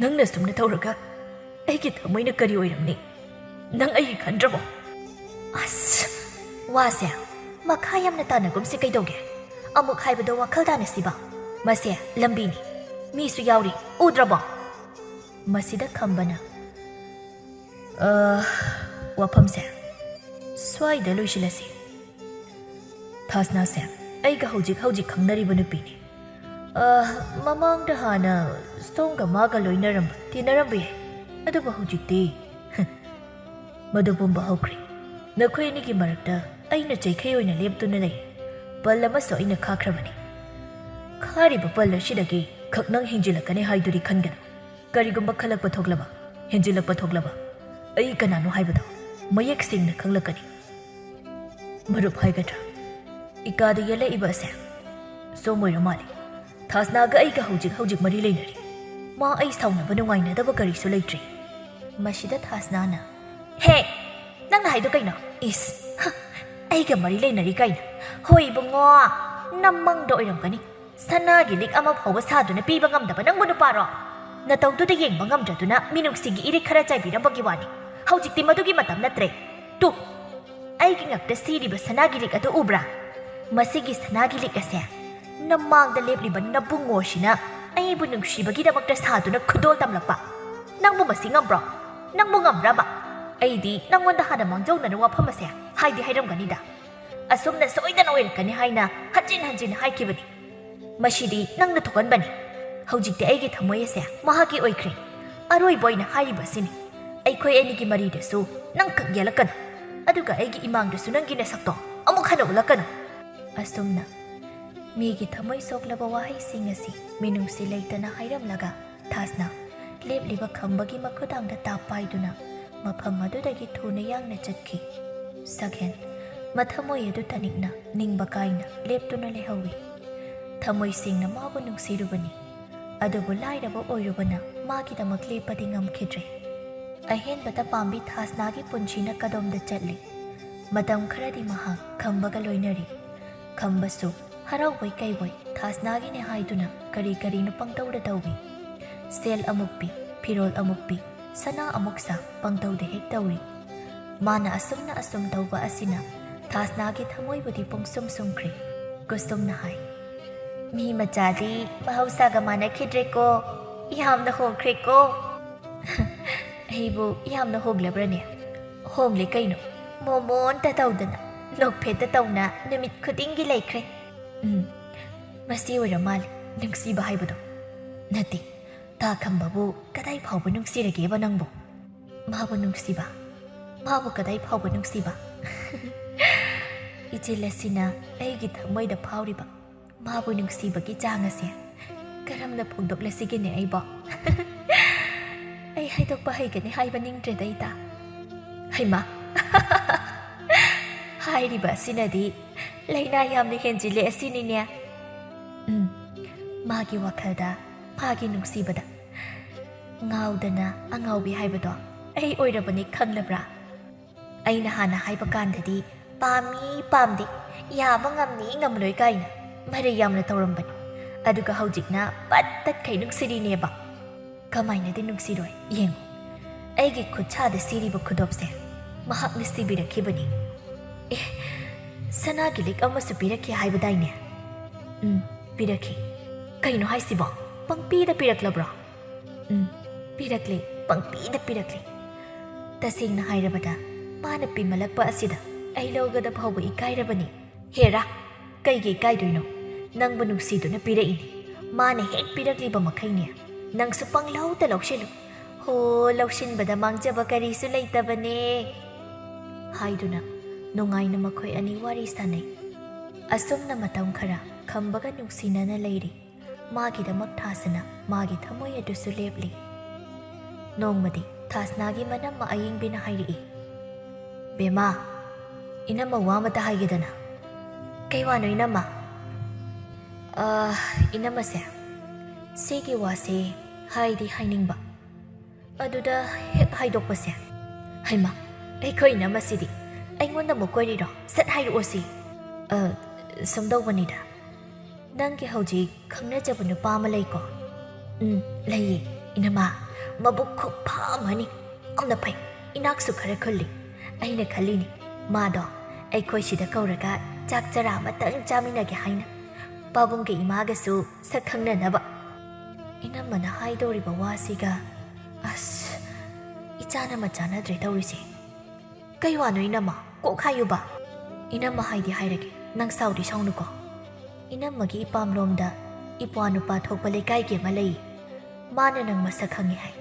ꯅꯪꯅ ꯁꯨꯝꯅ ꯇꯧꯔꯒ ꯑꯩꯒꯤ ꯊꯃꯣꯏꯅ ꯀꯔꯤ ꯑꯣꯏꯔꯝꯅꯤ? ꯅꯪ ꯑꯩꯒꯤ ꯈꯟꯗ꯭ꯔꯕꯣ?" ꯑꯁ, ꯋꯥꯁꯦ ꯃꯈꯥ ꯌꯥꯝꯅ ꯇꯥꯅꯒꯨꯝꯁꯤ ꯀꯩꯗꯧꯒꯦ? ꯑꯃꯨꯛ ꯍꯥꯏꯕꯗꯣ ꯋꯥꯈꯜ ꯇꯥꯅꯁꯤꯕ꯫ ꯃꯁꯦ ꯂꯝꯕꯤꯅꯤ, ꯃꯤꯁꯨ ꯌꯥꯎꯔꯤ, ꯎꯗ꯭ꯔꯕꯣ? ꯃꯁꯤꯗ ꯈꯝꯕꯅ, "ꯑ, ꯋꯥꯐꯝꯁꯦ ꯁ꯭ꯋꯥꯏꯗ ꯂꯣꯏꯁꯤꯜꯂꯁꯤ꯫ ꯊꯥꯁꯅꯥꯁꯦ ꯑꯩꯒ ꯍꯧꯖꯤꯛ ꯍꯧꯖꯤꯛ ꯈꯪꯅꯔꯤꯕ ꯅꯨꯄꯤꯅꯤ꯫ ꯑ, ꯃꯃꯥꯡꯗ ꯍꯥꯟꯅ ꯁꯣꯝꯒ ꯃꯥꯒ ꯂꯣꯏꯅꯔꯝꯕ, ꯇꯤꯟꯅꯔꯝꯕ ꯌꯥꯏ꯫ ꯑꯗꯨꯕꯨ ꯍꯧꯖꯤꯛꯇꯤ ꯃꯗꯨ ꯄꯨꯝꯕ ꯍꯧꯈ꯭ꯔꯦ꯫ ꯅꯈꯣꯏ ꯑꯅꯤꯒꯤ ꯃꯔꯛꯇ ꯑꯩꯅ ꯆꯩꯈꯩ ꯑꯣꯏꯅ ꯂꯦꯞꯇꯨꯅ ꯂꯩ꯫ ꯄꯜ ꯑꯃꯁꯨ ꯑꯩꯅ ꯈꯥꯈ꯭ꯔꯕꯅꯤ꯫ ꯈꯥꯔꯤꯕ ꯄꯜ ꯑꯁꯤꯗꯒꯤ ꯈꯛ ꯅꯪ ꯍꯦꯟꯖꯤꯜꯂꯛꯀꯅꯤ ꯍꯥꯏꯗꯨꯗꯤ ꯈꯟꯒꯅꯨ꯫ ꯀꯔꯤꯒꯨꯝꯕ ꯈꯜꯂꯛꯄ ꯊꯣꯛꯂꯕ, ꯍꯦꯟꯖꯤꯜꯂꯛꯄ ꯊꯣꯛꯂꯕ, ꯑꯩ ꯀꯅꯥꯅꯣ ꯍꯥꯏꯕꯗꯣ ꯃꯌꯦꯛ ꯁꯦꯡꯅ ꯈꯪꯂꯛꯀꯅꯤ꯫ ꯃꯔꯨꯞ ꯍꯥꯏꯒꯗ꯭ꯔꯥ? ꯏꯀꯥꯗ ꯌꯦꯜꯂꯛꯏꯕ ꯑꯁꯦ ꯁꯣꯝ ꯑꯣꯏꯔ ꯃꯥꯜꯂꯦ꯫ ꯊꯥꯁꯅꯥꯒ ꯑꯩꯒ ꯍꯧꯖꯤꯛ ꯍꯧꯖꯤꯛ ꯃꯔꯤ ꯂꯩꯅꯔꯤ꯫ ꯃꯥ ꯑꯩ ꯁꯥꯎꯅꯕ ꯅꯨꯡꯉꯥꯏꯅꯗꯕ ꯀꯔꯤꯁꯨ ꯂꯩꯇ꯭ꯔꯤ꯫" ꯃꯁꯤꯗ ꯊꯥꯁꯅꯥꯅ, "ꯍꯦ! ꯅꯪꯅ ꯍꯥꯏꯗꯣ ꯀꯩꯅꯣ? ꯏꯁ! ꯍ! ꯑꯩꯒ ꯃꯔꯤ ꯂꯩꯅꯔꯤ ꯀꯥꯏꯅ? ꯍꯣꯏ ꯏꯕꯨꯡꯉꯣ, ꯅꯃꯪꯗ ꯑꯣꯏꯔꯝꯒꯅꯤ꯫ ꯁꯅꯥꯒꯤ ꯂꯤꯛ ꯑꯃ ꯐꯥꯎꯕ ꯁꯥꯗꯨꯅ ꯄꯤꯕ ꯉꯝꯗꯕ ꯅꯪꯕꯨ ꯅꯨꯄꯥꯔꯣ? ꯅꯇꯧꯗꯨꯗ ꯌꯦꯡꯕ ꯉꯝꯗ꯭ꯔꯗꯨꯅ ꯃꯤꯅꯨꯡꯁꯤꯒꯤ ꯏꯔꯤꯛ ꯈꯔ ꯆꯥꯏꯕꯤꯔꯝꯕꯒꯤ ꯋꯥꯅꯤ꯫ ꯍꯧꯖꯤꯛꯇꯤ ꯃꯗꯨꯒꯤ ꯃꯇꯝ ꯅꯠꯇ꯭ꯔꯦ꯫ ꯇꯨ, ꯑꯩꯒꯤ ꯉꯛꯇ ꯁꯤꯔꯤꯕ ꯁꯅꯥꯒꯤ ꯂꯤꯛ ꯑꯗꯨ ꯎꯕ꯭ꯔꯥ? ꯃꯁꯤꯒꯤ ꯁꯅꯥꯒꯤ ꯂꯤꯛ ꯑꯁꯦ ꯅꯃꯥꯡꯗ ꯂꯦꯞꯂꯤꯕ ꯅꯕꯨꯡꯉꯣꯁꯤꯅ ꯑꯩꯕꯨ ꯅꯨꯡꯁꯤꯕꯒꯤꯗꯃꯛꯇ ꯁꯥꯗꯨꯅ ꯈꯨꯗꯣꯜ ꯇꯝꯂꯛꯄ꯫ ꯅꯪꯕꯨ ꯃꯁꯤ ꯉꯝꯕ꯭ꯔꯣ? ꯅꯪꯕꯨ ꯉꯝꯕ꯭ꯔꯕ? ꯑꯩꯗꯤ ꯅꯪꯉꯣꯟꯗ ꯍꯥꯟꯅ ꯃꯥꯡꯖꯧꯅꯅ ꯋꯥꯐꯝ ꯑꯁꯦ ꯍꯥꯏꯗꯤ ꯍꯥꯏꯔꯝꯒꯅꯤꯗ꯫ ꯑꯁꯨꯝꯅ ꯁꯣꯏꯗꯅ ꯑꯣꯏꯔꯛꯀꯅꯤ ꯍꯥꯏꯅ ꯍꯟꯖꯤꯟ ꯍꯟꯖꯤꯟ ꯍꯥꯏꯈꯤꯕꯅꯤ꯫ ꯃꯁꯤꯗꯤ ꯅꯪꯅ ꯊꯣꯛꯍꯟꯕꯅꯤ꯫ ꯍꯧꯖꯤꯛꯇꯤ ꯑꯩꯒꯤ ꯊꯃꯣꯏ ꯑꯁꯦ ꯃꯍꯥꯛꯀꯤ ꯑꯣꯏꯈ꯭ꯔꯦ꯫ ꯑꯔꯣꯏꯕ ꯑꯣꯏꯅ ꯍꯥꯏꯔꯤꯕ ꯑꯁꯤꯅꯤ꯫ ꯑꯩꯈꯣꯏ ꯑꯅꯤꯒꯤ ꯃꯔꯤꯗꯁꯨ ꯅꯪ ꯈꯛ ꯌꯦꯜꯂꯛꯀꯅꯨ, ꯑꯗꯨꯒ ꯑꯩꯒꯤ ꯏꯃꯥꯡꯗꯁꯨ ꯅꯪꯒꯤ ꯅꯁꯛꯇꯣ ꯑꯃꯨꯛ ꯍꯟꯅ ꯎꯠꯂꯛꯀꯅꯨ꯫ ꯑꯁꯨꯝꯅ ꯃꯤꯒꯤ ꯊꯃꯣꯏ ꯁꯣꯛꯂꯕ ꯋꯥꯍꯩꯁꯤꯡ ꯑꯁꯤ ꯃꯤꯅꯨꯡꯁꯤ ꯂꯩꯇꯅ ꯍꯥꯏꯔꯝꯂꯒ, ꯊꯥꯁꯅ ꯂꯦꯞꯂꯤꯕ ꯈꯝꯕꯒꯤ ꯃꯈꯨꯗꯥꯡꯗ ꯇꯥꯞ ꯄꯥꯏꯗꯨꯅ ꯃꯐꯝ ꯑꯗꯨꯗꯒꯤ ꯊꯨꯅ ꯌꯥꯡꯅ ꯆꯠꯈꯤ꯫ ꯁꯛꯍꯦꯟ ꯃꯊꯃꯣꯏ ꯑꯗꯨ ꯇꯅꯤꯛꯅ ꯅꯤꯡꯕ ꯀꯥꯏꯅ ꯂꯦꯞꯇꯨꯅ ꯂꯩꯍꯧꯏ꯫ ꯊꯃꯣꯏ ꯁꯦꯡꯅ ꯃꯥꯕꯨ ꯅꯨꯡꯁꯤꯔꯨꯕꯅꯤ, ꯑꯗꯨꯕꯨ ꯂꯥꯏꯔꯕ ꯑꯣꯏꯔꯨꯕꯅ ꯃꯥꯒꯤꯗꯃꯛ ꯂꯦꯞꯄꯗꯤ ꯉꯝꯈꯤꯗ꯭ꯔꯦ꯫ ꯑꯍꯦꯟꯕꯗ ꯄꯥꯝꯕꯤ ꯊꯥꯁꯅꯥꯒꯤ ꯄꯨꯟꯁꯤꯅ ꯀꯗꯣꯝꯗ ꯆꯠꯂꯤ? ꯃꯇꯝ ꯈꯔꯗꯤ ꯃꯍꯥꯛ ꯈꯝꯕꯒ ꯂꯣꯏꯅꯔꯤ꯫ ꯈꯝꯕꯁꯨ ꯍꯔꯥꯎꯕꯣꯏ ꯀꯩꯕꯣꯏ ꯊꯥꯁꯅꯥꯒꯤꯅꯦ ꯍꯥꯏꯗꯨꯅ ꯀꯔꯤ ꯀꯔꯤꯅꯣ ꯄꯪꯇꯧꯗ ꯇꯧꯏ꯫ ꯁꯦꯜ ꯑꯃꯨꯛ ꯄꯤ, ꯐꯤꯔꯣꯜ ꯑꯃꯨꯛ ꯄꯤ, ꯁꯅꯥ ꯑꯃꯨꯛ ꯁꯥ, ꯄꯪꯇꯧꯗ ꯍꯦꯛ ꯇꯧꯔꯤ꯫ ꯃꯥꯅ ꯑꯁꯨꯝꯅ ꯑꯁꯨꯝ ꯇꯧꯕ ꯑꯁꯤꯅ ꯊꯥꯁꯅꯥꯒꯤ ꯊꯃꯣꯏꯕꯨꯗꯤ ꯄꯨꯡꯁꯨꯝ ꯁꯨꯝꯈ꯭ꯔꯦ꯫ ꯀꯨꯁꯨꯝꯅ ꯍꯥꯏ, "ꯃꯤ ꯃꯆꯥꯗꯤ ꯃꯍꯧꯁꯥꯒ ꯃꯥꯟꯅꯈꯤꯗ꯭ꯔꯦꯀꯣ, ꯌꯥꯝꯅ ꯍꯣꯡꯈ꯭ꯔꯦꯀꯣ꯫" "ꯑꯩꯕꯨ ꯌꯥꯝꯅ ꯍꯣꯡꯂꯕ꯭ꯔꯅꯦ?" "ꯍꯣꯡꯂꯦ ꯀꯩꯅꯣ, ꯃꯣꯃꯣꯟꯇ ꯇꯧꯗꯅ, ꯅꯣꯛꯐꯦꯠꯇ ꯇꯧꯅ ꯅꯨꯃꯤꯠ ꯈꯨꯗꯤꯡꯒꯤ ꯂꯩꯈ꯭ꯔꯦ꯫" "ꯎꯝ, ꯃꯁꯤ ꯑꯣꯏꯔ ꯃꯥꯜꯂꯦ ꯅꯨꯡꯁꯤꯕ ꯍꯥꯏꯕꯗꯣ꯫ ꯅꯠꯇꯦ, ꯇꯥ ꯈꯝꯕꯕꯨ ꯀꯗꯥꯏ ꯐꯥꯎꯕ ꯅꯨꯡꯁꯤꯔꯒꯦꯕ ꯅꯪꯕꯨ? ꯃꯥꯕꯨ ꯅꯨꯡꯁꯤꯕ? ꯃꯥꯕꯨ ꯀꯗꯥꯏ ꯐꯥꯎꯕ ꯅꯨꯡꯁꯤꯕ?" ꯏꯆꯤꯜ ꯑꯁꯤꯅ ꯑꯩꯒꯤ ꯊꯃꯣꯏꯗ ꯐꯥꯎꯔꯤꯕ ꯃꯥꯕꯨ ꯅꯨꯡꯁꯤꯕꯒꯤ ꯆꯥꯡ ꯑꯁꯦ ꯀꯔꯝꯅ ꯐꯣꯡꯗꯣꯛꯂꯁꯤꯒꯦꯅꯦ ꯑꯩꯕꯣ? ꯑꯩ ꯍꯥꯏꯗꯣꯛꯄ ꯍꯩꯒꯅꯤ ꯍꯥꯏꯕ ꯅꯤꯡꯗ꯭ꯔꯦꯗ, ꯏꯇꯥ꯫ ꯍꯩꯃꯥ! ꯍꯥꯏꯔꯤꯕ ꯑꯁꯤꯅꯗꯤ ꯂꯥꯏꯅꯥ ꯌꯥꯝꯅ ꯍꯦꯟꯖꯤꯜꯂꯦ ꯑꯁꯤꯅꯤꯅꯦ꯫ ꯎꯝ, ꯃꯥꯒꯤ ꯋꯥꯈꯜꯗ, ꯃꯥꯒꯤ ꯅꯨꯡꯁꯤꯕꯗ ꯉꯥꯎꯗꯅ ꯑꯉꯥꯎꯕꯤ ꯍꯥꯏꯕꯗꯣ ꯑꯩ ꯑꯣꯏꯔꯕꯅꯤ ꯈꯪꯂꯕ꯭ꯔꯥ? ꯑꯩꯅ ꯍꯥꯟꯅ ꯍꯥꯏꯕ ꯀꯥꯟꯗꯗꯤ ꯄꯥꯝꯃꯤ ꯄꯥꯝꯗꯦ, ꯌꯥꯕ ꯉꯝꯅꯤ ꯉꯝꯂꯣꯏ ꯀꯥꯏꯅ ꯃꯔꯩ ꯌꯥꯝꯅ ꯇꯧꯔꯝꯕꯅꯤ꯫ ꯑꯗꯨꯒ ꯍꯧꯖꯤꯛꯅ ꯄꯠ ꯇꯠꯈꯩ ꯅꯨꯡꯁꯤꯔꯤꯅꯦꯕ꯫ ꯀꯃꯥꯏꯅꯗꯤ ꯅꯨꯡꯁꯤꯔꯣꯏ? ꯌꯦꯡꯉꯨ, ꯑꯩꯒꯤ ꯈꯨꯠꯁꯥꯗ ꯁꯤꯔꯤꯕ ꯈꯨꯗꯣꯞꯁꯦ ꯃꯍꯥꯛꯅ ꯁꯤꯕꯤꯔꯛꯈꯤꯕꯅꯤ꯫ ꯑꯦ, ꯁꯅꯥꯒꯤ ꯂꯤꯛ ꯑꯃꯁꯨ ꯄꯤꯔꯛꯈꯤ ꯍꯥꯏꯕꯗꯥꯏꯅꯦ? ꯎꯝ, ꯄꯤꯔꯛꯈꯤ꯫ ꯀꯩꯅꯣ ꯍꯥꯏꯁꯤꯕꯣ? ꯄꯪꯄꯤꯗ ꯄꯤꯔꯛꯂꯕ꯭ꯔꯣ? ꯎꯝ, ꯄꯤꯔꯛꯂꯦ, ꯄꯪꯄꯤꯗ ꯄꯤꯔꯛꯂꯦ꯫ ꯇꯁꯦꯡꯅ ꯍꯥꯏꯔꯕꯗ, ꯃꯥꯅ ꯄꯤꯃꯜꯂꯛꯄ ꯑꯁꯤꯗ ꯑꯩ ꯂꯧꯒꯗ ꯐꯥꯎꯕ ꯏꯀꯥꯏꯔꯕꯅꯤ꯫ ꯍꯦꯔꯥ, ꯀꯩꯒꯤ ꯏꯀꯥꯏꯗꯣꯏꯅꯣ? ꯅꯪꯕꯨ ꯅꯨꯡꯁꯤꯗꯨꯅ ꯄꯤꯔꯛꯏꯅꯤ꯫ ꯃꯥꯅ ꯍꯦꯛ ꯄꯤꯔꯛꯂꯤꯕ ꯃꯈꯩꯅꯦ ꯅꯪꯁꯨ ꯄꯪꯂꯧꯗ ꯂꯧꯁꯤꯜꯂꯨ꯫ ꯍꯣ, ꯂꯧꯁꯤꯟꯕꯗ ꯃꯥꯡꯖꯕ ꯀꯔꯤꯁꯨ ꯂꯩꯇꯕꯅꯦ, ꯍꯥꯏꯗꯨꯅ ꯅꯨꯡꯉꯥꯏꯅ ꯃꯈꯣꯏ ꯑꯅꯤ ꯋꯥꯔꯤ ꯁꯥꯅꯩ꯫ ꯑꯁꯨꯝꯅ ꯃꯇꯝ ꯈꯔ ꯈꯝꯕꯒ ꯅꯨꯡꯁꯤꯅꯅ ꯂꯩꯔꯤ꯫ ꯃꯥꯒꯤꯗꯃꯛ ꯊꯥꯁꯅ ꯃꯥꯒꯤ ꯊꯃꯣꯏ ꯑꯗꯨꯁꯨ ꯂꯦꯞꯂꯤ꯫ ꯅꯣꯡꯃꯗꯤ ꯊꯥꯁꯅꯥꯒꯤ ꯃꯅꯝꯃ ꯑꯌꯤꯡꯕꯤꯅ ꯍꯥꯏꯔꯛꯏ, "ꯕꯦꯃꯥ, ꯏꯅꯝꯃ ꯋꯥ ꯑꯃꯇ ꯍꯥꯏꯒꯦꯗꯅ꯫" "ꯀꯩ ꯋꯥꯅꯣ ꯏꯅꯝꯃ?" "ꯑ, ꯏꯅꯝꯃꯁꯦ, ꯁꯤꯒꯤ ꯋꯥꯁꯦ ꯍꯥꯏꯗꯤ ꯍꯥꯏꯅꯤꯡꯕ, ꯑꯗꯨꯗ ꯍꯦꯛ ꯍꯥꯏꯗꯣꯛꯄꯁꯦ꯫" "ꯍꯩꯃꯥ, ꯑꯩꯈꯣꯏ ꯏꯅꯝꯃꯁꯤꯗꯤ ꯑꯩꯉꯣꯟꯗ ꯑꯃꯨꯛ ꯀꯣꯏꯔꯤꯔꯣ? ꯁꯠ ꯍꯥꯏꯔꯛꯑꯣꯁꯤ꯫" "ꯑ, ꯁꯨꯝꯗꯧꯕꯅꯤꯗ, ꯅꯪꯒꯤ ꯍꯧꯖꯤꯛ ꯈꯪꯅꯖꯕ ꯅꯨꯄꯥ ꯑꯃ ꯂꯩꯀꯣ?" "ꯎꯝ, ꯂꯩꯌꯦ ꯏꯅꯝꯃ, ꯃꯕꯨꯛ ꯈꯨꯐ ꯑꯃꯅꯤ, ꯌꯥꯝꯅ ꯐꯩ, ꯏꯅꯥꯛꯁꯨ ꯈꯔ ꯈꯨꯜꯂꯤ꯫ ꯑꯩꯅ ꯈꯜꯂꯤꯅꯤ, ꯃꯥꯗꯣ ꯑꯩꯈꯣꯏ ꯁꯤꯗ ꯀꯧꯔꯒ ꯆꯥꯛ ꯆꯔꯥ ꯑꯃꯇꯪ ꯆꯥꯃꯤꯟꯅꯒꯦ ꯍꯥꯏꯅ, ꯄꯥꯕꯨꯡꯒ ꯏꯃꯥꯒꯁꯨ ꯁꯛ ꯈꯪꯅꯅꯕ꯫" ꯏꯅꯝꯃꯅ ꯍꯥꯏꯗꯧꯔꯤꯕ ꯋꯥꯁꯤꯒ, ꯑꯁ, ꯏꯆꯥꯅ ꯑꯃ ꯆꯥꯟꯅꯗ꯭ꯔꯦ ꯇꯧꯔꯤꯁꯦ꯫ "ꯀꯩ ꯋꯥꯅꯣ ꯏꯅꯝꯃ? ꯀꯣꯛ ꯍꯥꯏꯌꯨꯕ꯫" "ꯏꯅꯝꯃ ꯍꯥꯏꯗꯤ ꯍꯥꯏꯔꯒꯦ, ꯅꯪ ꯁꯥꯎꯗꯤ ꯁꯥꯎꯅꯨꯀꯣ꯫" "ꯏꯅꯝꯃꯒꯤ ꯏꯄꯥꯝꯂꯣꯝꯗ ꯏꯄ꯭ꯋꯥ ꯅꯨꯄꯥ ꯊꯣꯛꯄ ꯂꯩꯀꯥꯏꯒꯤ ꯑꯃ ꯂꯩ꯫ ꯃꯥꯅ ꯅꯪ ꯃꯁꯛ ꯈꯪꯉꯦ ꯍꯥꯏ꯫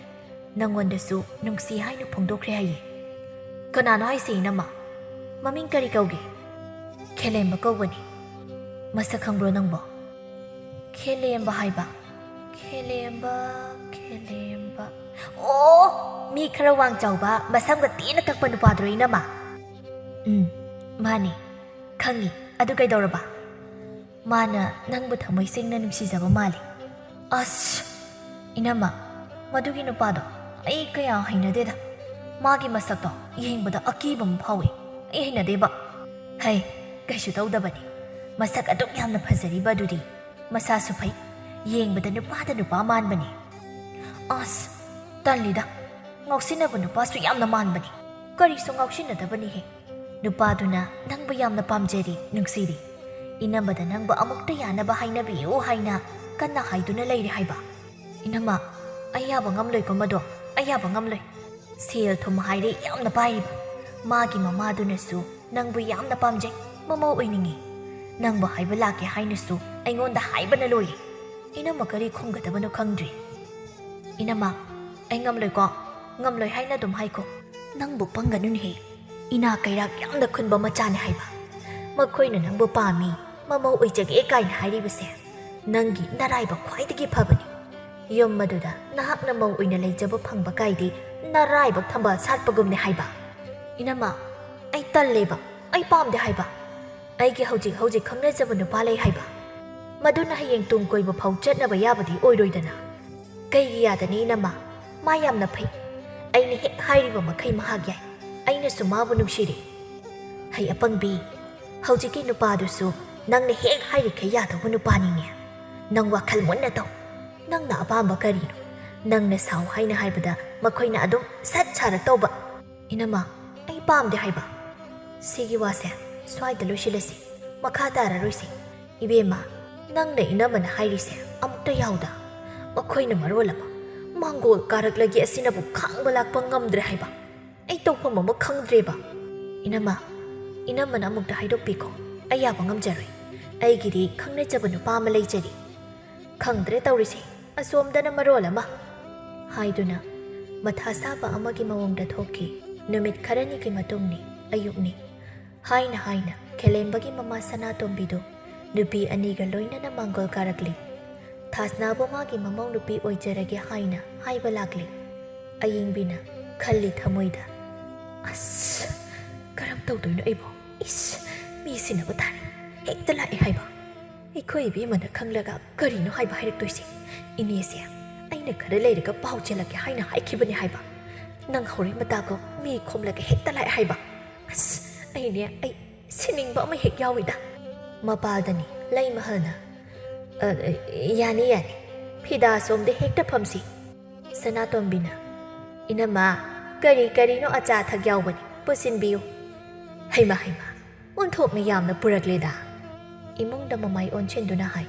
ꯅꯪꯉꯣꯟꯗꯁꯨ ꯅꯨꯡꯁꯤ ꯍꯥꯏꯅ ꯐꯣꯡꯗꯣꯛꯈ꯭ꯔꯦ ꯍꯥꯏꯌꯦ꯫" "ꯀꯅꯥꯅꯣ ꯍꯥꯏꯁꯦ ꯏꯅꯝꯃ? ꯃꯃꯤꯡ ꯀꯔꯤ ꯀꯧꯒꯦ?" "ꯈꯦꯂꯦꯝꯕ ꯀꯧꯕꯅꯤ꯫ ꯃꯁꯛ ꯈꯪꯕ꯭ꯔꯣ ꯅꯪꯕꯣ?" "ꯈꯦꯂꯦꯝꯕ ꯍꯥꯏꯕ? ꯈꯦꯂꯦꯝꯕ, ꯈꯦꯂꯦꯝꯕ꯫ ꯑꯣ, ꯃꯤ ꯈꯔ ꯋꯥꯡ ꯆꯥꯎꯕ, ꯃꯁꯝꯒ ꯇꯦꯟꯅ ꯀꯛꯄ ꯅꯨꯄꯥꯗꯨꯔꯣ ꯏꯅꯝꯃ?" "ꯎꯝ, ꯃꯥꯅꯤ꯫ ꯈꯪꯉꯤ꯫ ꯑꯗꯨ ꯀꯩꯗꯧꯔꯕ?" "ꯃꯥꯅ ꯅꯪꯕꯨ ꯊꯃꯣꯏ ꯁꯦꯡꯅ ꯅꯨꯡꯁꯤꯖꯕ ꯃꯥꯜꯂꯤ꯫" "ꯑꯁ, ꯏꯅꯝꯃ, ꯃꯗꯨꯒꯤ ꯅꯨꯄꯥꯗꯣ ꯑꯩ ꯀꯌꯥ ꯍꯩꯅꯗꯦꯗ꯫ ꯃꯥꯒꯤ ꯃꯁꯛꯇꯣ ꯌꯦꯡꯕꯗ ꯑꯀꯤꯕ ꯑꯃ ꯐꯥꯎꯏ꯫ ꯑꯩ ꯍꯩꯅꯗꯦꯕ꯫" "ꯍꯩ, ꯀꯩꯁꯨ ꯇꯧꯗꯕꯅꯤ꯫ ꯃꯁꯛ ꯑꯗꯨꯛ ꯌꯥꯝꯅ ꯐꯖꯔꯤꯕ ꯑꯗꯨꯗꯤ ꯃꯁꯥꯁꯨ ꯐꯩ, ꯌꯦꯡꯕꯗ ꯅꯨꯄꯥꯗ ꯅꯨꯄꯥ ꯃꯥꯟꯕꯅꯤ꯫" ꯑꯁ, ꯇꯜꯂꯤꯗ꯫ ꯉꯥꯎꯁꯤꯟꯅꯕ ꯅꯨꯄꯥꯁꯨ ꯌꯥꯝꯅ ꯃꯥꯟꯕꯅꯤ꯫ ꯀꯔꯤꯁꯨ ꯉꯥꯎꯁꯤꯟꯅꯗꯕꯅꯤꯍꯦ꯫ ꯅꯨꯄꯥꯗꯨꯅ ꯅꯪꯕꯨ ꯌꯥꯝꯅ ꯄꯥꯝꯖꯔꯤ, ꯅꯨꯡꯁꯤꯔꯤ꯫ ꯏꯅꯝꯃꯗ ꯅꯪꯕꯨ ꯑꯃꯨꯛꯇ ꯌꯥꯅꯕ ꯍꯥꯏꯅꯕꯤꯌꯨ ꯍꯥꯏꯅ ꯀꯟꯅ ꯍꯥꯏꯗꯨꯅ ꯂꯩꯔꯦ ꯍꯥꯏꯕ꯫ ꯏꯅꯝꯃ, ꯑꯩ ꯌꯥꯕ ꯉꯝꯂꯣꯏꯀꯣ ꯃꯗꯣ, ꯑꯩ ꯌꯥꯕ ꯉꯝꯂꯣꯏ꯫ ꯁꯦꯜ ꯊꯨꯝ ꯍꯥꯏꯔꯦ ꯌꯥꯝꯅ ꯄꯥꯏꯔꯤꯕ꯫ ꯃꯥꯒꯤ ꯃꯃꯥꯗꯨꯅꯁꯨ ꯅꯪꯕꯨ ꯌꯥꯝꯅ ꯄꯥꯝꯖꯩ, ꯃꯃꯧ ꯑꯣꯏꯅꯤꯡꯉꯤ꯫ ꯅꯪꯕꯨ ꯍꯥꯏꯕ ꯂꯥꯛꯀꯦ ꯍꯥꯏꯅꯁꯨ ꯑꯩꯉꯣꯟꯗ ꯍꯥꯏꯕꯅ ꯂꯣꯏꯔꯦ꯫ ꯏꯅꯝꯃ ꯀꯔꯤ ꯈꯨꯝꯒꯗꯕꯅꯣ ꯈꯪꯗ꯭ꯔꯦ꯫ ꯏꯅꯝꯃ, ꯑꯩ ꯉꯝꯂꯣꯏꯀꯣ, ꯉꯝꯂꯣꯏ ꯍꯥꯏꯅ ꯑꯗꯨꯝ ꯍꯥꯏꯀꯣ꯫ ꯅꯪꯕꯨ ꯄꯪꯒꯅꯨꯅꯦꯍꯦ꯫ ꯏꯅꯥ ꯀꯩꯔꯥꯛ ꯌꯥꯝꯅ ꯈꯨꯟꯕ ꯃꯆꯥꯅꯦ ꯍꯥꯏꯕ꯫ ꯃꯈꯣꯏꯅ ꯅꯪꯕꯨ ꯄꯥꯝꯃꯤ, ꯃꯃꯧ ꯑꯣꯏꯖꯒꯦ ꯀꯥꯏꯅ ꯍꯥꯏꯔꯤꯕꯁꯦ ꯅꯪꯒꯤ ꯅꯔꯥꯏꯕꯛ ꯈ꯭ꯋꯥꯏꯗꯒꯤ ꯐꯕꯅꯤ꯫ ꯌꯨꯝ ꯑꯗꯨꯗ ꯅꯍꯥꯛꯅ ꯃꯧ ꯑꯣꯏꯅ ꯂꯩꯖꯕ ꯐꯪꯕ ꯀꯥꯏꯗꯤ ꯅꯔꯥꯏꯕꯛ ꯊꯝꯕꯥꯜ ꯁꯥꯠꯄꯒꯨꯝꯅꯦ ꯍꯥꯏꯕ꯫ ꯏꯅꯝꯃ, ꯑꯩ ꯇꯜꯂꯦꯕ, ꯑꯩ ꯄꯥꯝꯗꯦ ꯍꯥꯏꯕ꯫ ꯑꯩꯒꯤ ꯍꯧꯖꯤꯛ ꯍꯧꯖꯤꯛ ꯈꯪꯅꯖꯕ ꯅꯨꯄꯥ ꯂꯩ ꯍꯥꯏꯕ꯫ ꯃꯗꯨꯅ ꯍꯌꯦꯡ ꯇꯨꯡ ꯀꯣꯏꯕ ꯐꯥꯎ ꯆꯠꯅꯕ ꯌꯥꯕꯗꯤ ꯑꯣꯏꯔꯣꯏꯗꯅ꯫ ꯀꯩꯒꯤ ꯌꯥꯗꯅꯤ ꯏꯅꯝꯃ? ꯃꯥ ꯌꯥꯝꯅ ꯐꯩ꯫ ꯑꯩꯅ ꯍꯦꯛ ꯍꯥꯏꯔꯤꯕ ꯃꯈꯩ ꯃꯍꯥꯛ ꯌꯥꯏ꯫ ꯑꯩꯅꯁꯨ ꯃꯥꯕꯨ ꯅꯨꯡꯁꯤꯔꯤ꯫ ꯍꯩ ꯑꯄꯪꯕꯤ, ꯍꯧꯖꯤꯛꯀꯤ ꯅꯨꯄꯥꯗꯨꯁꯨ ꯅꯪꯅ ꯍꯦꯛ ꯍꯥꯏꯔꯤꯈꯩ ꯌꯥꯗꯧꯕ ꯅꯨꯄꯥꯅꯤꯅꯦ꯫ ꯅꯪ ꯋꯥꯈꯜ ꯃꯨꯟꯅ ꯇꯧ꯫ ꯅꯪꯅ ꯑꯄꯥꯝꯕ ꯀꯔꯤꯅꯣ? ꯅꯪꯅ ꯁꯥꯎ ꯍꯥꯏꯅ ꯍꯥꯏꯕꯗ ꯃꯈꯣꯏꯅ ꯑꯗꯨꯝ ꯁꯠ ꯁꯥꯔꯛꯇꯧꯕ꯫ ꯏꯅꯝꯃ, ꯑꯩ ꯄꯥꯝꯗꯦ ꯍꯥꯏꯕ꯫ ꯁꯤꯒꯤ ꯋꯥꯁꯦ ꯁ꯭ꯋꯥꯏꯗ ꯂꯣꯏꯁꯤꯜꯂꯁꯤ, ꯃꯈꯥ ꯇꯥꯔꯔꯣꯏꯁꯤ꯫ ꯏꯕꯦꯝꯃ, ꯅꯪꯅ ꯏꯅꯝꯃꯅ ꯍꯥꯏꯔꯤꯁꯦ ꯑꯃꯨꯛꯇ ꯌꯥꯎꯗ꯫ ꯃꯈꯣꯏꯅ ꯃꯔꯣꯜ ꯑꯃ ꯃꯥꯡꯒꯣꯜ ꯀꯥꯔꯛꯂꯒꯦ ꯑꯁꯤꯅꯕꯨ ꯈꯥꯡꯕ ꯂꯥꯛꯄ ꯉꯝꯗ꯭ꯔꯦ ꯍꯥꯏꯕ꯫ ꯑꯩ ꯇꯧꯐꯝ ꯑꯃ ꯈꯪꯗ꯭ꯔꯦꯕ꯫ ꯏꯅꯝꯃ, ꯏꯅꯝꯃꯅ ꯑꯃꯨꯛꯇ ꯍꯥꯏꯗꯣꯛꯄꯤꯈꯣ꯫ ꯑꯩ ꯌꯥꯕ ꯉꯝꯖꯔꯣꯏ꯫ ꯑꯩꯒꯤꯗꯤ ꯈꯪꯅꯖꯕ ꯅꯨꯄꯥ ꯑꯃ ꯂꯩꯖꯔꯤ꯫ ꯈꯪꯗ꯭ꯔꯦ ꯇꯧꯔꯤꯁꯦ, ꯑꯁꯣꯝꯗꯅ ꯃꯔꯣꯜ ꯑꯃ꯫ ꯍꯥꯏꯗꯨꯅ ꯃꯊꯥ ꯁꯥꯕ ꯑꯃꯒꯤ ꯃꯑꯣꯡꯗ ꯊꯣꯛꯈꯤ꯫ ꯅꯨꯃꯤꯠ ꯈꯔꯅꯤꯒꯤ ꯃꯇꯨꯡꯅꯤ, ꯑꯌꯨꯛꯅꯤ꯫ ꯍꯥꯏꯅ ꯍꯥꯏꯅ ꯈꯦꯂꯦꯝꯕꯒꯤ ꯃꯃꯥ ꯁꯅꯥꯇꯣꯝꯕꯤꯗꯨ ꯅꯨꯄꯤ ꯑꯅꯤꯒ ꯂꯣꯏꯅꯅ ꯃꯥꯡꯒꯣꯜ ꯀꯥꯔꯛꯂꯤ꯫ ꯊꯥꯁꯅꯥꯕꯨ ꯃꯥꯒꯤ ꯃꯃꯧ ꯅꯨꯄꯤ ꯑꯣꯏꯖꯔꯒꯦ ꯍꯥꯏꯅ ꯍꯥꯏꯕ ꯂꯥꯛꯂꯤ꯫ ꯑꯌꯤꯡꯕꯤꯅ ꯈꯜꯂꯤ ꯊꯃꯣꯏꯗ, "ꯑꯁ, ꯀꯔꯝ ꯇꯧꯗꯣꯏꯅꯣ ꯑꯩꯕꯨ? ꯏꯁ, ꯃꯤ ꯁꯤꯟꯅꯕ ꯇꯥꯔꯦ꯫ ꯍꯦꯛꯇ ꯂꯥꯛꯑꯦ ꯍꯥꯏꯕ꯫ ꯑꯩꯈꯣꯏ ꯏꯕꯦꯝꯃꯅ ꯈꯪꯂꯒ ꯀꯔꯤꯅꯣ ꯍꯥꯏꯕ ꯍꯥꯏꯔꯛꯇꯣꯏꯁꯦ? ꯏꯅꯦꯁꯦ ꯑꯩꯅ ꯈꯔ ꯂꯩꯔꯒ ꯄꯥꯎ ꯆꯦꯜꯂꯛꯀꯦ ꯍꯥꯏꯅ ꯍꯥꯏꯈꯤꯕꯅꯤ ꯍꯥꯏꯕ꯫ ꯅꯪ ꯍꯣꯔꯦꯟ ꯃꯇꯥꯒꯨꯝ ꯃꯤ ꯈꯣꯝꯂꯒ ꯍꯦꯛꯇ ꯂꯥꯛꯑꯦ ꯍꯥꯏꯕ꯫ ꯑꯁ, ꯑꯩꯅꯦ, ꯑꯩ ꯁꯤꯅꯤꯡꯕ ꯑꯃ ꯍꯦꯛ ꯌꯥꯎꯏꯗ꯫" ꯃꯄꯥꯗꯅꯤ ꯂꯩꯃꯍꯜꯅ, "ꯑ, ꯑ, ꯌꯥꯅꯤ, ꯌꯥꯅꯤ꯫ ꯐꯤꯗꯥ ꯁꯣꯝꯗ ꯍꯦꯛꯇ ꯐꯝꯁꯤ꯫" ꯁꯅꯥꯇꯣꯝꯕꯤꯅ, "ꯏꯅꯝꯃ, ꯀꯔꯤ ꯀꯔꯤꯅꯣ ꯑꯆꯥ ꯑꯊꯛ ꯌꯥꯎꯕꯅꯤ, ꯄꯨꯁꯤꯟꯕꯤꯌꯨ꯫" "ꯍꯩꯃꯥ, ꯍꯩꯃꯥ, ꯑꯣꯟꯊꯣꯛꯅ ꯌꯥꯝꯅ ꯄꯨꯔꯛꯂꯦꯗ꯫" ꯏꯃꯨꯡꯗ ꯃꯃꯥꯏ ꯑꯣꯟꯁꯤꯟꯗꯨꯅ ꯍꯥꯏ꯫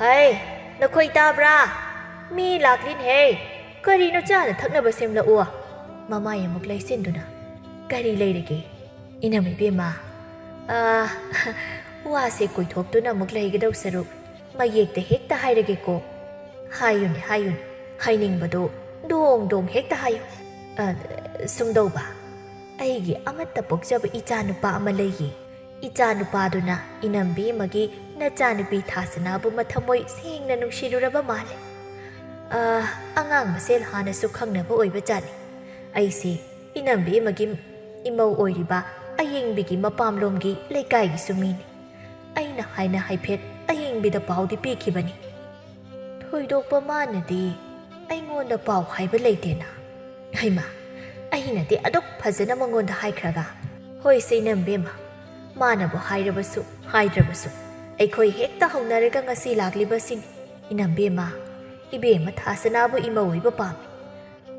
"ꯍꯩ, ꯅꯈꯣꯏ ꯇꯥꯕ꯭ꯔꯥ? ꯃꯤ ꯂꯥꯛꯂꯤꯅꯦꯍꯦ꯫ ꯀꯔꯤꯅꯣ ꯆꯥꯅ ꯊꯛꯅꯕ ꯁꯦꯝꯂꯛꯎ꯫" ꯃꯃꯥꯏ ꯑꯃꯨꯛ ꯂꯩꯁꯤꯟꯗꯨꯅ, "ꯀꯔꯤ ꯂꯩꯔꯒꯦ?" "ꯏꯅꯝ ꯏꯕꯦꯝꯃ, ꯑꯥ, ꯋꯥꯁꯦ ꯀꯣꯏꯊꯣꯛꯇꯨꯅ ꯑꯃꯨꯛ ꯂꯩꯒꯗꯧ ꯁꯔꯨꯛ ꯃꯌꯦꯛꯇ ꯍꯦꯛꯇ ꯍꯥꯏꯔꯒꯦꯀꯣ꯫" "ꯍꯥꯏꯌꯨꯅꯦ, ꯍꯥꯏꯌꯨꯅꯦ, ꯍꯥꯏꯅꯤꯡꯕꯗꯣ ꯗꯣꯡ ꯗꯣꯡ ꯍꯦꯛꯇ ꯍꯥꯏꯌꯨ꯫" "ꯑ, ꯁꯨꯝꯗꯧꯕ, ꯑꯩꯒꯤ ꯑꯃꯠꯇ ꯄꯣꯛꯆꯕ ꯏꯆꯥ ꯅꯨꯄꯥ ꯑꯃ ꯂꯩꯌꯦ꯫ ꯏꯆꯥ ꯅꯨꯄꯥꯗꯨꯅ ꯏꯅꯝꯕꯤ ꯑꯃꯒꯤ ꯅꯆꯥꯅꯨꯄꯤ ꯊꯥꯁꯅꯥꯕꯨ ꯃꯊꯃꯣꯏ ꯁꯦꯡꯅ ꯅꯨꯡꯁꯤꯔꯨꯔꯕ ꯃꯥꯜꯂꯦ꯫ ꯑ, ꯑꯉꯥꯡ ꯃꯁꯦꯜ ꯍꯥꯟꯅꯁꯨ ꯈꯪꯅꯕ ꯑꯣꯏꯕ ꯖꯥꯠꯅꯤ꯫ ꯑꯩꯁꯦ ꯏꯅꯝꯕꯤ ꯑꯃꯒꯤ ꯏꯃꯧ ꯑꯣꯏꯔꯤꯕ ꯑꯌꯦꯡꯕꯤꯒꯤ ꯃꯄꯥꯝꯂꯣꯝꯒꯤ ꯂꯩꯀꯥꯏꯒꯤꯁꯨ ꯃꯤꯅꯤ꯫ ꯑꯩꯅ ꯍꯥꯏꯅ ꯍꯥꯏꯐꯦꯠ ꯑꯌꯦꯡꯕꯤꯗ ꯄꯥꯎꯗꯤ ꯄꯤꯈꯤꯕꯅꯤ꯫ ꯊꯣꯏꯗꯣꯛꯄ ꯃꯥꯅꯗꯤ ꯑꯩꯉꯣꯟꯗ ꯄꯥꯎ ꯍꯥꯏꯕ ꯂꯩꯇꯦꯅ꯫" "ꯍꯩꯃꯥ, ꯑꯩꯅꯗꯤ ꯑꯗꯨꯛ ꯐꯖꯅ ꯃꯉꯣꯟꯗ ꯍꯥꯏꯈ꯭ꯔꯒ?" "ꯍꯣꯏꯁꯦ ꯏꯅꯝꯕꯦꯝꯃ, ꯃꯥꯅꯕꯨ ꯍꯥꯏꯔꯕꯁꯨ ꯍꯥꯏꯗ꯭ꯔꯕꯁꯨ ꯑꯩꯈꯣꯏ ꯍꯦꯛꯇ ꯍꯧꯅꯔꯒ ꯉꯁꯤ ꯂꯥꯛꯂꯤꯕꯁꯤꯅꯤ꯫ ꯏꯅꯝꯕꯦꯝꯃ, ꯏꯕꯦꯝꯃ ꯊꯥꯁꯅꯥꯕꯨ ꯏꯃꯧ ꯑꯣꯏꯕ ꯄꯥꯝꯃꯤ꯫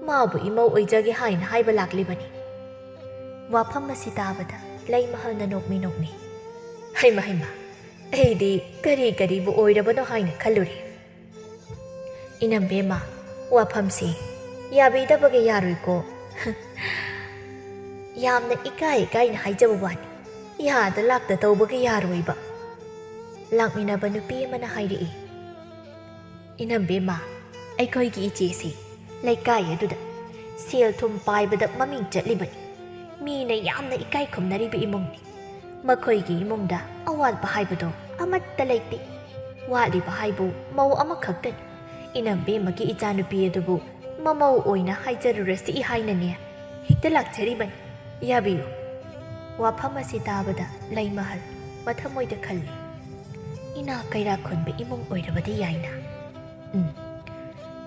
ꯃꯥꯕꯨ ꯏꯃꯧ ꯑꯣꯏꯖꯒꯦ ꯍꯥꯏꯅ ꯍꯥꯏꯕ ꯂꯥꯛꯂꯤꯕꯅꯤ꯫" ꯋꯥꯐꯝ ꯑꯁꯤ ꯇꯥꯕꯗ ꯂꯩꯃꯍꯜꯅ ꯅꯣꯛꯃꯤ ꯅꯣꯛꯃꯤ, "ꯍꯩꯃ ꯍꯩꯃ, ꯑꯩꯗꯤ ꯀꯔꯤ ꯀꯔꯤꯕꯨ ꯑꯣꯏꯔꯕꯅꯣ ꯍꯥꯏꯅ ꯈꯜꯂꯨꯔꯦ꯫ ꯏꯅꯝꯕꯦꯝꯃ, ꯋꯥꯐꯝꯁꯤ ꯌꯥꯕꯤꯗꯕꯒ ꯌꯥꯔꯣꯏꯀꯣ꯫" "ꯌꯥꯝꯅ ꯏꯀꯥꯏ ꯏꯀꯥꯏꯅ ꯍꯥꯏꯖꯕ ꯋꯥꯅꯤ, ꯌꯥꯗ ꯂꯥꯛꯇ ꯇꯧꯕꯒ ꯌꯥꯔꯣꯏꯕ꯫" ꯂꯥꯛꯃꯤꯟꯅꯕ ꯅꯨꯄꯤ ꯑꯃꯅ ꯍꯥꯏꯔꯛꯏ꯫ "ꯏꯅꯝꯕꯦꯝꯃ, ꯑꯩꯈꯣꯏꯒꯤ ꯏꯆꯦꯁꯤ ꯂꯩꯀꯥꯏ ꯑꯗꯨꯗ ꯁꯦꯜ ꯊꯨꯝ ꯄꯥꯏꯕꯗ ꯃꯃꯤꯡ ꯆꯠꯂꯤꯕꯅꯤ꯫ ꯃꯤꯅ ꯌꯥꯝꯅ ꯏꯀꯥꯏ ꯈꯨꯝꯅꯔꯤꯕ ꯏꯃꯨꯡꯅꯤ꯫ ꯃꯈꯣꯏꯒꯤ ꯏꯃꯨꯡꯗ ꯑꯋꯥꯠꯄ ꯍꯥꯏꯕꯗꯣ ꯑꯃꯠꯇ ꯂꯩꯇꯦ꯫ ꯋꯥꯠꯂꯤꯕ ꯍꯥꯏꯕꯨ ꯃꯧ ꯑꯃꯈꯛꯇꯅꯤ꯫ ꯏꯅꯝꯕꯦꯝꯃꯒꯤ ꯏꯆꯥꯅꯨꯄꯤ ꯑꯗꯨꯕꯨ ꯃꯃꯧ ꯑꯣꯏꯅ ꯍꯥꯏꯖꯔꯨꯔꯁꯤ ꯍꯥꯏꯅꯅꯦ ꯍꯦꯛꯇ ꯂꯥꯛꯆꯔꯤꯕꯅꯤ꯫ ꯌꯥꯕꯤꯌꯨ꯫" ꯋꯥꯐꯝ ꯑꯁꯤ ꯇꯥꯕꯗ ꯂꯩꯃꯍꯜ ꯃꯊꯃꯣꯏꯗ ꯈꯜꯂꯤ, "ꯏꯅꯥ ꯀꯩꯔꯥꯛ ꯈꯨꯟꯕ ꯏꯃꯨꯡ ꯑꯣꯏꯔꯕꯗꯤ ꯌꯥꯏꯅ꯫ ꯎꯝ,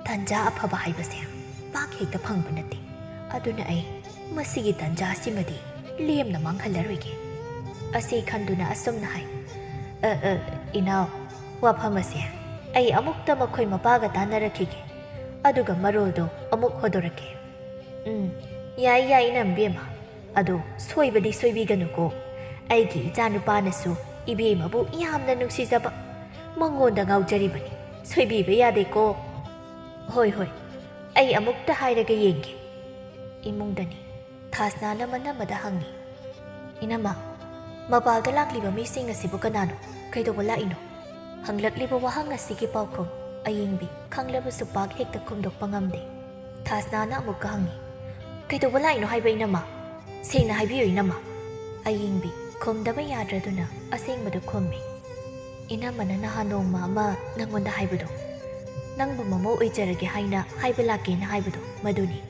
ꯇꯥꯟꯖꯥ ꯑꯐꯕ ꯍꯥꯏꯕꯁꯦ ꯄꯥꯛ ꯍꯦꯛꯇ ꯐꯪꯕ ꯅꯠꯇꯦ꯫ ꯑꯗꯨꯅ ꯑꯩ ꯃꯁꯤꯒꯤ ꯇꯥꯟꯖꯥꯁꯤꯃꯗꯤ ꯂꯦꯝꯅ ꯃꯥꯡꯍꯜꯂꯔꯣꯏꯒꯦ꯫" ꯑꯁꯤ ꯈꯟꯗꯨꯅ ꯑꯁꯨꯝꯅ ꯍꯥꯏ, "ꯑ, ꯑ, ꯏꯅꯥꯎ, ꯋꯥꯐꯝ ꯑꯁꯦ ꯑꯩ ꯑꯃꯨꯛꯇ ꯃꯈꯣꯏ ꯃꯄꯥꯒ ꯇꯥꯟꯅꯔꯛꯈꯤꯒꯦ꯫ ꯑꯗꯨꯒ ꯃꯔꯣꯜꯗꯣ ꯑꯃꯨꯛ ꯍꯣꯗꯣꯔꯛꯀꯦ꯫ "ꯎꯝ, ꯌꯥꯏ ꯌꯥꯏ, ꯏꯅꯝ ꯏꯕꯦꯝꯃ꯫ ꯑꯗꯣ ꯁꯣꯏꯕꯗꯤ ꯁꯣꯏꯕꯤꯒꯅꯨꯀꯣ꯫ ꯑꯩꯒꯤ ꯏꯆꯥꯅꯨꯄꯥꯅꯁꯨ ꯏꯕꯦꯝꯃꯕꯨ ꯌꯥꯝꯅ ꯅꯨꯡꯁꯤꯖꯕ, ꯃꯉꯣꯟꯗ ꯉꯥꯎꯖꯔꯤꯕꯅꯤ꯫ ꯁꯣꯏꯕꯤꯕ ꯌꯥꯗꯦꯀꯣ꯫" "ꯍꯣꯏ ꯍꯣꯏ, ꯑꯩ ꯑꯃꯨꯛꯇ ꯍꯥꯏꯔꯒ ꯌꯦꯡꯒꯦ꯫" ꯏꯃꯨꯡꯗꯅꯤ꯫ ꯊꯥꯁꯅꯥꯅ ꯃꯅꯝꯃꯗ ꯍꯪꯉꯤ꯫ "ꯏꯅꯝꯃ, ꯃꯄꯥꯜꯗ ꯂꯥꯛꯂꯤꯕ ꯃꯤꯁꯤꯡ ꯑꯁꯤꯕꯨ ꯀꯅꯥꯅꯣ? ꯀꯩꯗꯧꯕ ꯂꯥꯛꯏꯅꯣ?" ꯍꯪꯂꯛꯂꯤꯕ ꯋꯥꯍꯪ ꯑꯁꯤꯒꯤ ꯄꯥꯎꯈꯨꯝ ꯑꯌꯤꯡꯕꯤ ꯈꯪꯂꯕꯁꯨ ꯄꯥꯛ ꯍꯦꯛꯇ ꯈꯨꯝꯗꯣꯛꯄ ꯉꯝꯗꯦ꯫ ꯊꯥꯁꯅꯥꯅ ꯑꯃꯨꯛꯀ ꯍꯪꯉꯤ꯫ "ꯀꯩꯗꯧꯕ ꯂꯥꯛꯏꯅꯣ ꯍꯥꯏꯕ, ꯏꯅꯝꯃ? ꯁꯦꯡꯅ ꯍꯥꯏꯕꯤꯌꯨ, ꯏꯅꯝꯃ꯫" ꯑꯌꯤꯡꯕꯤ ꯈꯨꯝꯗꯕ ꯌꯥꯗ꯭ꯔꯗꯨꯅ ꯑꯁꯦꯡꯕꯗꯨ ꯈꯨꯝꯃꯤ꯫ "ꯏꯅꯝꯃꯅ ꯅꯍꯥꯟ ꯅꯣꯡꯃ ꯑꯃ ꯅꯪꯉꯣꯟꯗ ꯍꯥꯏꯕꯗꯣ, ꯅꯪꯕꯨ ꯃꯃꯧ ꯑꯣꯏꯖꯔꯒꯦ ꯍꯥꯏꯅ ꯍꯥꯏꯕ ꯂꯥꯛꯀꯦꯅ ꯍꯥꯏꯕꯗꯣ, ꯃꯗꯨꯅꯤ꯫"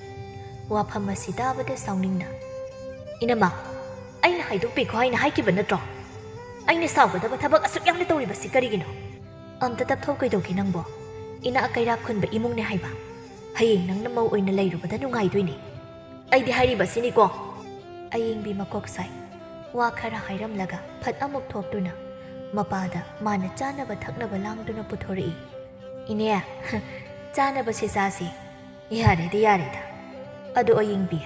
ꯋꯥꯐꯝ ꯑꯁꯤ ꯇꯥꯕꯗ ꯁꯥꯎꯅꯤꯡꯅ, "ꯏꯅꯝꯃ, ꯑꯩꯅ ꯍꯥꯏꯗꯣꯛꯄꯤꯈꯣ ꯍꯥꯏꯅ ꯍꯥꯏꯈꯤꯕ ꯅꯠꯇ꯭ꯔꯣ? ꯑꯩꯅ ꯁꯥꯎꯒꯗꯕ ꯊꯕꯛ ꯑꯁꯨꯛ ꯌꯥꯝꯅ ꯇꯧꯔꯤꯕꯁꯤ ꯀꯔꯤꯒꯤꯅꯣ? ꯑꯝꯇ ꯇꯞꯊꯧ꯫ ꯀꯩꯗꯧꯒꯦ ꯅꯪꯕꯣ? ꯏꯅꯥꯛ ꯀꯩꯔꯥꯛ ꯈꯨꯟꯕ ꯏꯃꯨꯡꯅꯦ ꯍꯥꯏꯕ꯫ ꯍꯌꯦꯡ ꯅꯪꯅ ꯃꯧ ꯑꯣꯏꯅ ꯂꯩꯔꯨꯕꯗ ꯅꯨꯡꯉꯥꯏꯗꯣꯏꯅꯦ꯫ ꯑꯩꯗꯤ ꯍꯥꯏꯔꯤꯕꯁꯤꯅꯤꯀꯣ꯫" ꯑꯌꯤꯡꯕꯤ ꯃꯀꯣꯛ ꯁꯥꯏ꯫ ꯋꯥ ꯈꯔ ꯍꯥꯏꯔꯝꯂꯒ ꯐꯠ ꯑꯃꯨꯛ ꯊꯣꯛꯇꯨꯅ ꯃꯄꯥꯗ ꯃꯥꯅ ꯆꯥꯅꯕ ꯊꯛꯅꯕ ꯂꯥꯡꯗꯨꯅ ꯄꯨꯊꯣꯔꯛꯏ꯫ "ꯏꯅꯦ, ꯆꯥꯅꯕꯁꯦ ꯆꯥꯁꯤ꯫ ꯌꯥꯔꯦꯗ, ꯌꯥꯔꯦꯗ꯫ ꯑꯗꯣ ꯑꯌꯤꯡꯕꯤ,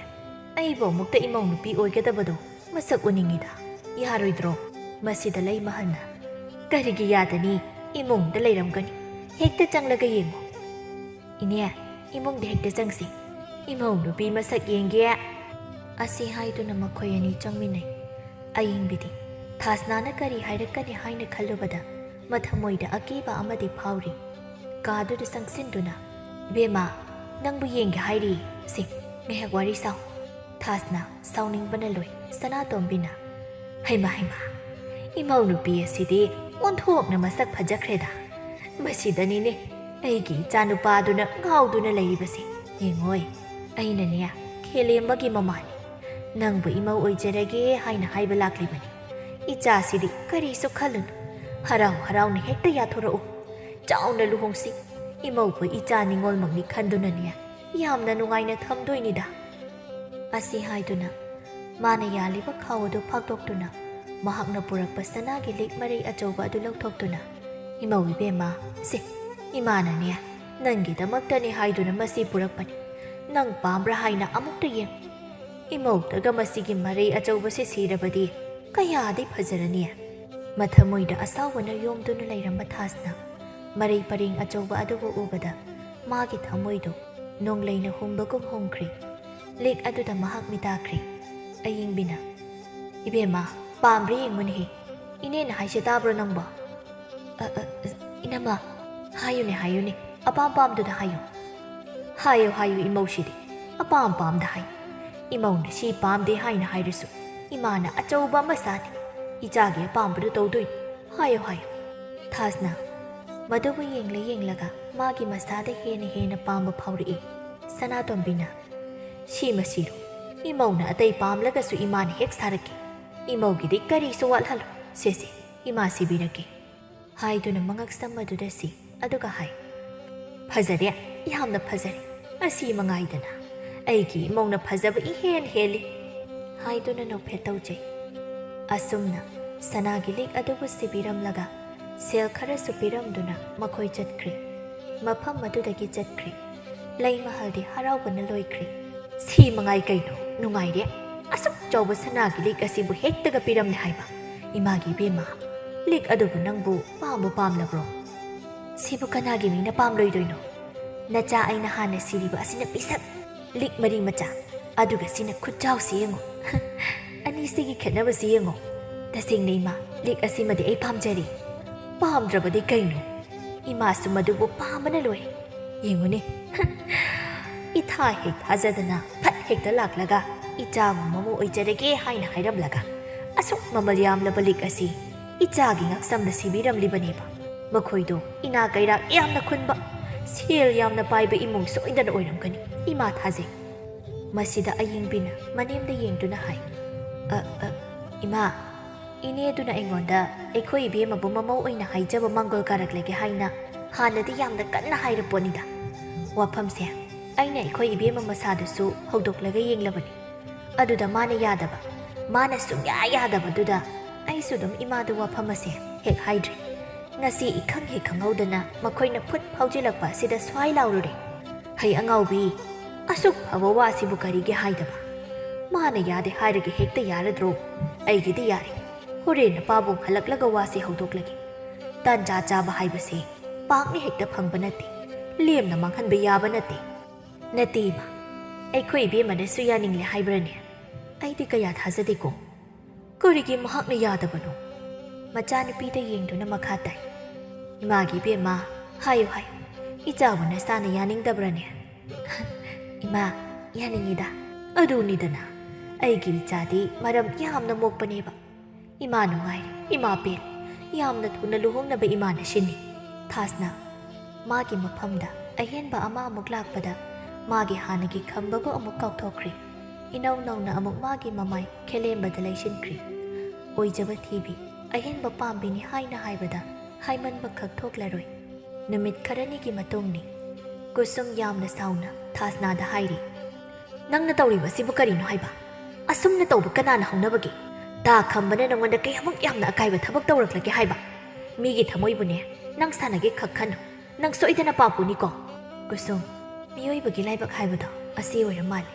ꯑꯩꯕꯨ ꯑꯃꯨꯛꯇ ꯏꯃꯧ ꯅꯨꯄꯤ ꯑꯣꯏꯒꯗꯕꯗꯣ ꯃꯁꯛ ꯎꯅꯤꯡꯉꯤꯗ꯫ ꯌꯥꯔꯣꯏꯗ꯭ꯔꯣ?" ꯃꯁꯤꯗ ꯂꯩꯃꯍꯜꯅ, "ꯀꯔꯤꯒꯤ ꯌꯥꯗꯅꯤ? ꯏꯃꯨꯡꯗ ꯂꯩꯔꯝꯒꯅꯤ꯫ ꯍꯦꯛꯇ ꯆꯪꯂꯒ ꯌꯦꯡꯉꯣ꯫" "ꯏꯅꯦ, ꯏꯃꯨꯡꯗ ꯍꯦꯛꯇ ꯆꯪꯁꯤ꯫ ꯏꯃꯧ ꯅꯨꯄꯤ ꯃꯁꯛ ꯌꯦꯡꯒꯦ꯫" ꯑꯁꯤ ꯍꯥꯏꯗꯨꯅ ꯃꯈꯣꯏ ꯑꯅꯤ ꯆꯪꯃꯤꯟꯅꯩ꯫ ꯑꯌꯤꯡꯕꯤꯗꯤ ꯊꯥꯁꯅꯥꯅ ꯀꯔꯤ ꯍꯥꯏꯔꯛꯀꯅꯤ ꯍꯥꯏꯅ ꯈꯜꯂꯨꯕꯗ ꯃꯊꯃꯣꯏꯗ ꯑꯀꯤꯕ ꯑꯃꯗꯤ ꯐꯥꯎꯔꯤ꯫ ꯀꯥꯗꯨꯗ ꯆꯪꯁꯤꯟꯗꯨꯅ, "ꯏꯕꯦꯝꯃ, ꯅꯪꯕꯨ ꯌꯦꯡꯒꯦ ꯍꯥꯏꯔꯤ꯫ ꯁꯦ, ꯉꯥꯏꯍꯥꯛ ꯋꯥꯔꯤ ꯁꯥꯎ꯫" ꯊꯥꯁꯅꯥ ꯁꯥꯎꯅꯤꯡꯕꯅ ꯂꯣꯏ꯫ ꯁꯅꯥꯇꯣꯝꯕꯤꯅ, "ꯍꯩꯃꯥ, ꯍꯩꯃꯥ, ꯏꯃꯧ ꯅꯨꯄꯤ ꯑꯁꯤꯗꯤ ꯑꯣꯟꯊꯣꯛꯅ ꯃꯁꯛ ꯐꯖꯈ꯭ꯔꯦꯗ꯫ ꯃꯁꯤꯗꯅꯤꯅꯦ ꯑꯩꯒꯤ ꯏꯆꯥ ꯅꯨꯄꯥꯗꯨꯅ ꯉꯥꯎꯗꯨꯅ ꯂꯩꯔꯤꯕꯁꯦ꯫ ꯌꯦꯡꯉꯣꯏ, ꯑꯩꯅꯅꯦ, ꯈꯦꯂꯦꯝꯕꯒꯤ ꯃꯃꯥꯅꯤ꯫ ꯅꯪꯕꯨ ꯏꯃꯧ ꯑꯣꯏꯖꯔꯒꯦ ꯍꯥꯏꯅ ꯍꯥꯏꯕ ꯂꯥꯛꯂꯤꯕꯅꯤ꯫ ꯏꯆꯥꯁꯤꯗꯤ ꯀꯔꯤꯁꯨ ꯈꯜꯂꯨꯅꯨ꯫ ꯍꯔꯥꯎ ꯍꯔꯥꯎꯅ ꯍꯦꯛꯇ ꯌꯥꯊꯣꯔꯛꯎ꯫ ꯆꯥꯎꯅ ꯂꯨꯍꯣꯡꯁꯤ꯫ ꯏꯃꯧꯕꯨ ꯏꯆꯥ ꯅꯤꯉꯣꯜꯃꯛꯅꯤ ꯈꯟꯗꯨꯅꯅꯦ, ꯌꯥꯝꯅ ꯅꯨꯡꯉꯥꯏꯅ ꯊꯝꯗꯣꯏꯅꯤꯗ꯫" ꯑꯁꯤ ꯍꯥꯏꯗꯨꯅ ꯃꯥꯅ ꯌꯥꯜꯂꯤꯕ ꯈꯥꯎ ꯑꯗꯨ ꯐꯥꯛꯇꯣꯛꯇꯨꯅ ꯃꯍꯥꯛꯅ ꯄꯨꯔꯛꯄ ꯁꯅꯥꯒꯤ ꯂꯤꯛ ꯃꯔꯩ ꯑꯆꯧꯕ ꯑꯗꯨ ꯂꯧꯊꯣꯛꯇꯨꯅ, "ꯏꯃꯧ ꯏꯕꯦꯝꯃ, ꯁꯦ, ꯏꯃꯥꯅꯅꯦ "ꯅꯪꯒꯤꯗꯃꯛꯇꯅꯤ ꯍꯥꯏꯗꯨꯅ ꯃꯁꯤ ꯄꯨꯔꯛꯄꯅꯤ꯫ ꯅꯪ ꯄꯥꯝꯕ꯭ꯔꯥ ꯍꯥꯏꯅ ꯑꯃꯨꯛꯇ ꯌꯦꯡ꯫ ꯏꯃꯧꯗꯒ ꯃꯁꯤꯒꯤ ꯃꯔꯩ ꯑꯆꯧꯕꯁꯤ ꯁꯤꯔꯕꯗꯤ ꯀꯌꯥꯗꯤ ꯐꯖꯔꯅꯤ!" ꯃꯊꯃꯣꯏꯗ ꯑꯁꯥꯎꯕꯅ ꯌꯣꯝꯗꯨꯅ ꯂꯩꯔꯝꯕ ꯊꯥꯁꯅ ꯃꯔꯩ ꯄꯔꯦꯡ ꯑꯆꯧꯕ ꯑꯗꯨꯕꯨ ꯎꯕꯗ ꯃꯥꯒꯤ ꯊꯃꯣꯏꯗꯨ ꯅꯣꯡꯂꯩꯅ ꯍꯨꯝꯕꯒꯨꯝ ꯍꯨꯝꯈ꯭ꯔꯦ꯫ ꯂꯤꯛ ꯑꯗꯨꯗ ꯃꯍꯥꯛ ꯃꯤꯇꯥꯈ꯭ꯔꯦ꯫ ꯑꯌꯤꯡꯕꯤꯅ, "ꯏꯕꯦꯝꯃ, ꯄꯥꯝꯕ꯭ꯔꯥ ꯌꯦꯡꯉꯨꯅꯦꯍꯦ꯫ ꯏꯅꯦꯅ ꯍꯥꯏꯁꯦ ꯇꯥꯕ꯭ꯔꯣ ꯅꯪꯕꯣ?" "ꯑ, ꯑ, ꯑ, ꯏꯅꯝꯃ, ꯍꯥꯏꯌꯨꯅꯦ, ꯍꯥꯏꯌꯨꯅꯦ, ꯑꯄꯥꯝ ꯄꯥꯝꯗꯨꯗ ꯍꯥꯏꯌꯨ꯫ ꯍꯥꯏꯌꯨ, ꯍꯥꯏꯌꯨ, ꯏꯃꯧꯁꯤꯗꯤ ꯑꯄꯥꯝ ꯄꯥꯝꯗ ꯍꯥꯏ꯫ ꯏꯃꯧꯅ ꯁꯤ ꯄꯥꯝꯗꯦ ꯍꯥꯏꯅ ꯍꯥꯏꯔꯁꯨ ꯏꯃꯥꯅ ꯑꯆꯧꯕ ꯑꯃ ꯁꯥꯅꯤ꯫ ꯏꯆꯥꯒꯤ ꯑꯄꯥꯝꯕꯗꯨ ꯇꯧꯗꯣꯏꯅꯤ꯫ ꯍꯥꯏꯌꯨ, ꯍꯥꯏꯌꯨ꯫" ꯊꯥꯁꯅ ꯃꯗꯨꯕꯨ ꯌꯦꯡꯂ ꯌꯦꯡꯂꯒ ꯃꯥꯒꯤ ꯃꯁꯥꯗ ꯍꯦꯟꯅ ꯍꯦꯟꯅ ꯄꯥꯝꯕ ꯐꯥꯎꯔꯛꯏ꯫ ꯁꯅꯥꯇꯣꯝꯕꯤꯅ, "ꯁꯤꯃ ꯁꯤꯔꯣ, ꯏꯃꯧꯅ ꯑꯇꯩ ꯄꯥꯝꯂꯒꯁꯨ ꯏꯃꯥꯅ ꯍꯦꯛ ꯁꯥꯔꯛꯀꯦ꯫ ꯏꯃꯧꯒꯤꯗꯤ ꯀꯔꯤꯁꯨ ꯋꯥꯠꯍꯜꯂꯣ꯫ ꯁꯦ, ꯁꯦ, ꯏꯃꯥ ꯁꯤꯕꯤꯔꯒꯦ꯫" ꯍꯥꯏꯗꯨꯅ ꯃꯉꯛꯁꯝ ꯑꯗꯨꯗ ꯁꯤ ꯑꯗꯨꯒ ꯍꯥꯏ, "ꯐꯖꯔꯦ, ꯌꯥꯝꯅ ꯐꯖꯔꯦ꯫ ꯑꯁꯤ ꯃꯉꯥꯏꯗꯅ ꯑꯩꯒꯤ ꯏꯃꯧꯅ ꯐꯖꯕ ꯏꯍꯦꯟ ꯍꯦꯜꯂꯤ," ꯍꯥꯏꯗꯨꯅ ꯅꯣꯛꯐꯦꯠ ꯇꯧꯖꯩ꯫ ꯑꯁꯨꯝꯅ ꯁꯅꯥꯒꯤ ꯂꯤꯛ ꯑꯗꯨꯕꯨ ꯁꯤꯕꯤꯔꯝꯂꯒ ꯁꯦꯜ ꯈꯔꯁꯨ ꯄꯤꯔꯝꯗꯨꯅ ꯃꯈꯣꯏ ꯆꯠꯈ꯭ꯔꯦ꯫ ꯃꯐꯝ ꯑꯗꯨꯗꯒꯤ ꯆꯠꯈ꯭ꯔꯦ꯫ ꯂꯩꯃꯍꯜꯗꯤ ꯍꯔꯥꯎꯕꯅ ꯂꯣꯏꯈ꯭ꯔꯦ꯫ "ꯁꯤ ꯃꯉꯥꯏ ꯀꯩꯅꯣ, ꯅꯨꯡꯉꯥꯏꯔꯦ꯫ ꯑꯁꯨꯛ ꯆꯥꯎꯕ ꯁꯅꯥꯒꯤ ꯂꯤꯛ ꯑꯁꯤꯕꯨ ꯍꯦꯛꯇꯒ ꯄꯤꯔꯝꯂꯦ ꯍꯥꯏꯕ꯫ ꯏꯃꯥꯒꯤ ꯏꯕꯦꯝꯃ, ꯂꯤꯛ ꯑꯗꯨꯕꯨ ꯅꯪꯕꯨ ꯄꯥꯝꯕꯨ ꯄꯥꯝꯂꯕ꯭ꯔꯣ?" "ꯁꯤꯕꯨ ꯀꯅꯥꯒꯤ ꯃꯤꯅ ꯄꯥꯝꯂꯣꯏꯗꯣꯏꯅꯣ? ꯅꯆꯥ ꯑꯩꯅ ꯍꯥꯟꯅ ꯁꯤꯔꯤꯕ ꯑꯁꯤꯅ ꯄꯤꯁꯛ ꯂꯤꯛ ꯃꯔꯤ ꯃꯆꯥ, ꯑꯗꯨꯒ ꯁꯤꯅ ꯈꯨꯠꯆꯥꯎꯁꯤ ꯌꯦꯡꯉꯣ꯫ ꯑꯅꯤꯁꯤꯒꯤ ꯈꯦꯠꯅꯕꯁꯤ ꯌꯦꯡꯉꯣ꯫ ꯇꯁꯦꯡꯅ ꯏꯃꯥ, ꯂꯤꯛ ꯑꯁꯤꯃꯗꯤ ꯑꯩ ꯄꯥꯝꯖꯔꯦ꯫" "ꯄꯥꯝꯗ꯭ꯔꯕꯗꯤ ꯀꯩꯅꯣ? ꯏꯃꯥꯁꯨ ꯃꯗꯨꯕꯨ ꯄꯥꯝꯕꯅ ꯂꯣꯏꯔꯦ꯫ ꯌꯦꯡꯉꯨꯅꯦ꯫" ꯏꯊꯥ ꯍꯦꯛ ꯊꯥꯖꯗꯅ ꯐꯠ ꯍꯦꯛꯇ ꯂꯥꯛꯂꯒ ꯏꯆꯥꯕꯨ ꯃꯃꯧ ꯑꯣꯏꯖꯔꯒꯦ ꯍꯥꯏꯅ ꯍꯥꯏꯔꯝꯂꯒ ꯑꯁꯨꯛ ꯃꯃꯜ ꯌꯥꯝꯂꯕ ꯂꯤꯛ ꯑꯁꯤ ꯏꯆꯥꯒꯤ ꯉꯛꯁꯝꯗ ꯁꯤꯕꯤꯔꯝꯂꯤꯕꯅꯦꯕ꯫ ꯃꯈꯣꯏꯗꯣ ꯏꯅꯥ ꯀꯩꯔꯥꯛ ꯌꯥꯝꯅ ꯈꯨꯟꯕ, ꯁꯦꯜ ꯌꯥꯝꯅ ꯄꯥꯏꯕ ꯏꯃꯨꯡ ꯁꯣꯏꯗꯅ ꯑꯣꯏꯔꯝꯒꯅꯤ꯫ ꯏꯃꯥ ꯊꯥꯖꯩ꯫ ꯃꯁꯤꯗ ꯑꯌꯤꯡꯕꯤꯅ ꯃꯅꯦꯝꯗ ꯌꯦꯡꯗꯨꯅ ꯍꯥꯏ, "ꯑ, ꯑ, ꯏꯃꯥ, ꯏꯅꯦꯗꯨꯅ ꯑꯩꯉꯣꯟꯗ ꯑꯩꯈꯣꯏ ꯏꯕꯦꯝꯃꯕꯨ ꯃꯃꯧ ꯑꯣꯏꯅ ꯍꯥꯏꯖꯕ ꯃꯥꯡꯒꯣꯜ ꯀꯥꯔꯛꯂꯒꯦ ꯍꯥꯏꯅ ꯍꯥꯟꯅꯗꯤ ꯌꯥꯝꯅ ꯀꯟꯅ ꯍꯥꯏꯔꯄꯣꯠꯅꯤꯗ꯫ ꯋꯥꯐꯝꯁꯦ ꯑꯩꯅ ꯑꯩꯈꯣꯏ ꯏꯕꯦꯝꯃ ꯃꯁꯥꯗꯁꯨ ꯍꯧꯗꯣꯛꯂꯒ ꯌꯦꯡꯂꯕꯅꯤ꯫ ꯑꯗꯨꯗ ꯃꯥꯅ ꯌꯥꯗꯕ, ꯃꯥꯅ ꯁꯨꯡꯌꯥ ꯌꯥꯗꯕꯗꯨꯗ ꯑꯩꯁꯨ ꯑꯗꯨꯝ ꯏꯃꯥꯗ ꯋꯥꯐꯝ ꯑꯁꯦ ꯍꯦꯛ ꯍꯥꯏꯗ꯭ꯔꯦ꯫ ꯉꯁꯤ ꯏꯈꯪ ꯍꯦꯛ ꯈꯪꯍꯧꯗꯅ ꯃꯈꯣꯏꯅ ꯐꯨꯠ ꯐꯥꯎꯖꯤꯜꯂꯛꯄ ꯑꯁꯤꯗ ꯁ꯭ꯋꯥꯏ ꯂꯥꯎꯔꯨꯔꯦ꯫ "ꯍꯩ ꯑꯉꯥꯎꯕꯤ, ꯑꯁꯨꯛ ꯐꯕ ꯋꯥꯁꯤꯕꯨ ꯀꯔꯤꯒꯤ ꯍꯥꯏꯗꯕ? ꯃꯥꯅ ꯌꯥꯗꯦ ꯍꯥꯏꯔꯒ ꯍꯦꯛꯇ ꯌꯥꯔꯗ꯭ꯔꯣ? ꯑꯩꯒꯤꯗꯤ ꯌꯥꯔꯦ꯫ ꯍꯣꯔꯦꯟ ꯅꯄꯥꯕꯨꯡ ꯍꯜꯂꯛꯂꯒ ꯋꯥꯁꯤ ꯍꯧꯗꯣꯛꯂꯒꯦ꯫ ꯇꯥꯟꯖꯥ ꯆꯥꯕ ꯍꯥꯏꯕꯁꯦ ꯄꯥꯛꯅ ꯍꯦꯛꯇ ꯐꯪꯕ ꯅꯠꯇꯦ, ꯂꯦꯝꯅ ꯃꯥꯡꯍꯟꯕ ꯌꯥꯕ ꯅꯠꯇꯦ꯫" "ꯅꯠꯇꯦ ꯏꯃꯥ, ꯑꯩꯈꯣꯏ ꯏꯕꯦꯝꯃꯅꯁꯨ ꯌꯥꯅꯤꯡꯂꯦ ꯍꯥꯏꯕ꯭ꯔꯅꯦ? ꯑꯩꯗꯤ ꯀꯌꯥ ꯊꯥꯖꯗꯦꯀꯣ꯫ ꯀꯔꯤꯒꯤ ꯃꯍꯥꯛꯅ ꯌꯥꯗꯕꯅꯣ?" ꯃꯆꯥꯅꯨꯄꯤꯗ ꯌꯦꯡꯗꯨꯅ ꯃꯈꯥ ꯇꯥꯏ꯫ "ꯏꯃꯥꯒꯤ ꯏꯕꯦꯝꯃ, ꯍꯥꯏꯌꯨ ꯍꯥꯏꯌꯨ, ꯏꯆꯥꯕꯨ ꯅꯁꯥꯅ ꯌꯥꯅꯤꯡꯗꯕ꯭ꯔꯅꯦ?" "ꯏꯃꯥ, ꯌꯥꯅꯤꯡꯉꯤꯗ꯫ ꯑꯗꯨꯅꯤꯗꯅ, ꯑꯩꯒꯤ ꯏꯆꯥꯗꯤ ꯃꯔꯝ ꯌꯥꯝꯅ ꯃꯣꯛꯄꯅꯦꯕ꯫ ꯏꯃꯥ ꯅꯨꯡꯉꯥꯏꯔꯦ, ꯏꯃꯥ ꯄꯦꯜꯂꯦ꯫ ꯌꯥꯝꯅ ꯊꯨꯅ ꯂꯨꯍꯣꯡꯅꯕ ꯏꯃꯥꯅ ꯁꯤꯟꯅꯤ꯫" ꯊꯥꯁꯅ ꯃꯥꯒꯤ ꯃꯐꯝꯗ ꯑꯍꯦꯟꯕ ꯑꯃ ꯑꯃꯨꯛ ꯂꯥꯛꯄꯗ ꯃꯥꯒꯤ ꯍꯥꯟꯅꯒꯤ ꯈꯝꯕꯕꯨ ꯑꯃꯨꯛ ꯀꯥꯎꯊꯣꯛꯈ꯭ꯔꯦ꯫ ꯏꯅꯧ ꯅꯧꯅ ꯑꯃꯨꯛ ꯃꯥꯒꯤ ꯃꯃꯥꯏ ꯈꯦꯂꯦꯝꯕꯗ ꯂꯩꯁꯤꯟꯈ꯭ꯔꯦ꯫ ꯑꯣꯏꯖꯕ ꯊꯤꯕꯤ, ꯑꯍꯦꯟꯕ ꯄꯥꯝꯕꯤꯅꯤ ꯍꯥꯏꯅ ꯍꯥꯏꯕꯗ ꯍꯥꯏꯃꯟꯕ ꯈꯛ ꯊꯣꯛꯂꯔꯣꯏ꯫ ꯅꯨꯃꯤꯠ ꯈꯔꯅꯤꯒꯤ ꯃꯇꯨꯡꯅꯤ꯫ ꯀꯨꯁꯨꯝ ꯌꯥꯝꯅ ꯁꯥꯎꯅ ꯊꯥꯁꯅꯥꯗ ꯍꯥꯏꯔꯤ, "ꯅꯪꯅ ꯇꯧꯔꯤꯕꯁꯤꯕꯨ ꯀꯔꯤꯅꯣ ꯍꯥꯏꯕ? ꯑꯁꯨꯝꯅ ꯇꯧꯕ ꯀꯅꯥꯅ ꯍꯧꯅꯕꯒꯦ? ꯇꯥ ꯈꯝꯕꯅ ꯅꯉꯣꯟꯗ ꯀꯌꯥꯃꯨꯛ ꯌꯥꯝꯅ ꯑꯀꯥꯏꯕ ꯊꯕꯛ ꯇꯧꯔꯛꯂꯒꯦ ꯍꯥꯏꯕ? ꯃꯤꯒꯤ ꯊꯃꯣꯏꯕꯨꯅꯦ, ꯅꯪ ꯁꯥꯟꯅꯒꯦ ꯈꯛ ꯈꯟꯅꯨ꯫ ꯅꯪ ꯁꯣꯏꯗꯅ ꯄꯥꯞꯄꯨꯅꯤꯀꯣ꯫" "ꯀꯨꯁꯨꯝ, ꯃꯤꯑꯣꯏꯕꯒꯤ ꯂꯥꯏꯕꯛ ꯍꯥꯏꯕꯗꯣ ꯑꯁꯤ ꯑꯣꯏꯔ ꯃꯥꯜꯂꯦ꯫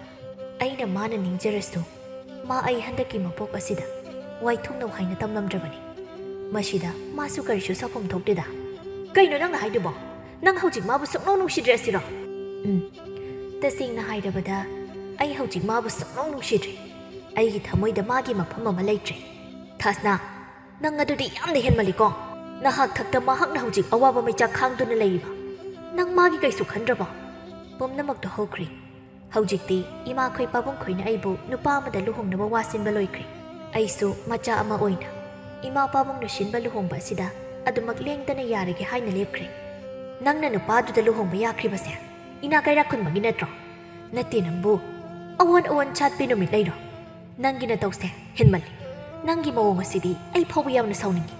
ꯑꯩꯅ ꯃꯥꯅ ꯅꯤꯡꯖꯔꯁꯨ, ꯃꯥ ꯑꯩ ꯍꯟꯗꯛꯀꯤ ꯃꯄꯣꯛ ꯑꯁꯤꯗ ꯋꯥꯏꯊꯨꯡꯅꯧ ꯍꯥꯏꯅ ꯇꯝꯂꯝꯗ꯭ꯔꯕꯅꯤ꯫ ꯃꯁꯤꯗ ꯃꯥꯁꯨ ꯀꯔꯤꯁꯨ ꯁꯥꯐꯝ ꯊꯣꯛꯇꯦꯗ꯫" "ꯀꯩꯅꯣ ꯅꯪꯅ ꯍꯥꯏꯗꯨꯕꯣ? ꯅꯪ ꯍꯧꯖꯤꯛ ꯃꯥꯕꯨ ꯁꯨꯡꯅꯧ ꯅꯨꯡꯁꯤꯗ꯭ꯔꯦ ꯑꯁꯤꯔꯣ?" "ꯎꯝ, ꯇꯁꯦꯡꯅ ꯍꯥꯏꯔꯕꯗ, ꯑꯩ ꯍꯧꯖꯤꯛ ꯃꯥꯕꯨ ꯁꯨꯡꯅꯧ ꯅꯨꯡꯁꯤꯗ꯭ꯔꯦ꯫ ꯑꯩꯒꯤ ꯊꯃꯣꯏꯗ ꯃꯥꯒꯤ ꯃꯐꯝ ꯑꯃ ꯂꯩꯇ꯭ꯔꯦ꯫" "ꯊꯥꯁꯅꯥ, ꯅꯪ ꯑꯗꯨꯗꯤ ꯌꯥꯝꯅ ꯍꯦꯟꯃꯜꯂꯤꯀꯣ꯫ ꯅꯍꯥꯛ ꯊꯛꯇ ꯃꯍꯥꯛꯅ ꯍꯧꯖꯤꯛ ꯑꯋꯥꯕ ꯃꯩꯆꯥꯛ ꯈꯥꯡꯗꯨꯅ ꯂꯩꯔꯤꯕ꯫ ꯅꯪ ꯃꯥꯒꯤ ꯀꯩꯁꯨ ꯈꯟꯗ꯭ꯔꯕꯣ?" "ꯄꯨꯝꯅꯃꯛꯇꯣ ꯍꯧꯈ꯭ꯔꯦ꯫ ꯍꯧꯖꯤꯛꯇꯤ ꯏꯃꯥꯈꯣꯏ ꯄꯥꯕꯨꯡꯈꯣꯏꯅ ꯑꯩꯕꯨ ꯅꯨꯄꯥ ꯑꯃꯗ ꯂꯨꯍꯣꯡꯅꯕ ꯋꯥ ꯁꯤꯟꯕ ꯂꯣꯏꯈ꯭ꯔꯦ꯫ ꯑꯩꯁꯨ ꯃꯆꯥ ꯑꯃ ꯑꯣꯏꯅ ꯏꯃꯥ ꯄꯥꯕꯨꯡꯅ ꯁꯤꯟꯕ ꯂꯨꯍꯣꯡꯕ ꯑꯁꯤꯗ ꯑꯗꯨꯃꯛ ꯂꯦꯡꯗꯅ ꯌꯥꯔꯒꯦ ꯍꯥꯏꯅ ꯂꯦꯞꯈ꯭ꯔꯦ꯫" "ꯅꯪꯅ ꯅꯨꯄꯥꯗꯨꯗ ꯂꯨꯍꯣꯡꯕ ꯌꯥꯈ꯭ꯔꯤꯕꯁꯦ ꯏꯅꯥ ꯀꯩꯔꯥꯛ ꯈꯨꯟꯕꯒꯤ ꯅꯠꯇ꯭ꯔꯣ? ꯅꯠꯇꯦ ꯅꯪꯕꯨ꯫ ꯑꯋꯣꯟ ꯑꯋꯣꯟ ꯁꯥꯠꯄꯤ ꯅꯨꯃꯤꯠ ꯂꯩꯔꯣ? ꯅꯪꯒꯤ ꯅꯇꯧꯁꯦ ꯍꯦꯟꯃꯜꯂꯤ꯫ ꯅꯪꯒꯤ ꯃꯑꯣꯡ ꯑꯁꯤꯗꯤ ꯑꯩ ꯐꯥꯎꯕ ꯌꯥꯝꯅ ꯁꯥꯎꯅꯤꯡꯉꯤ꯫"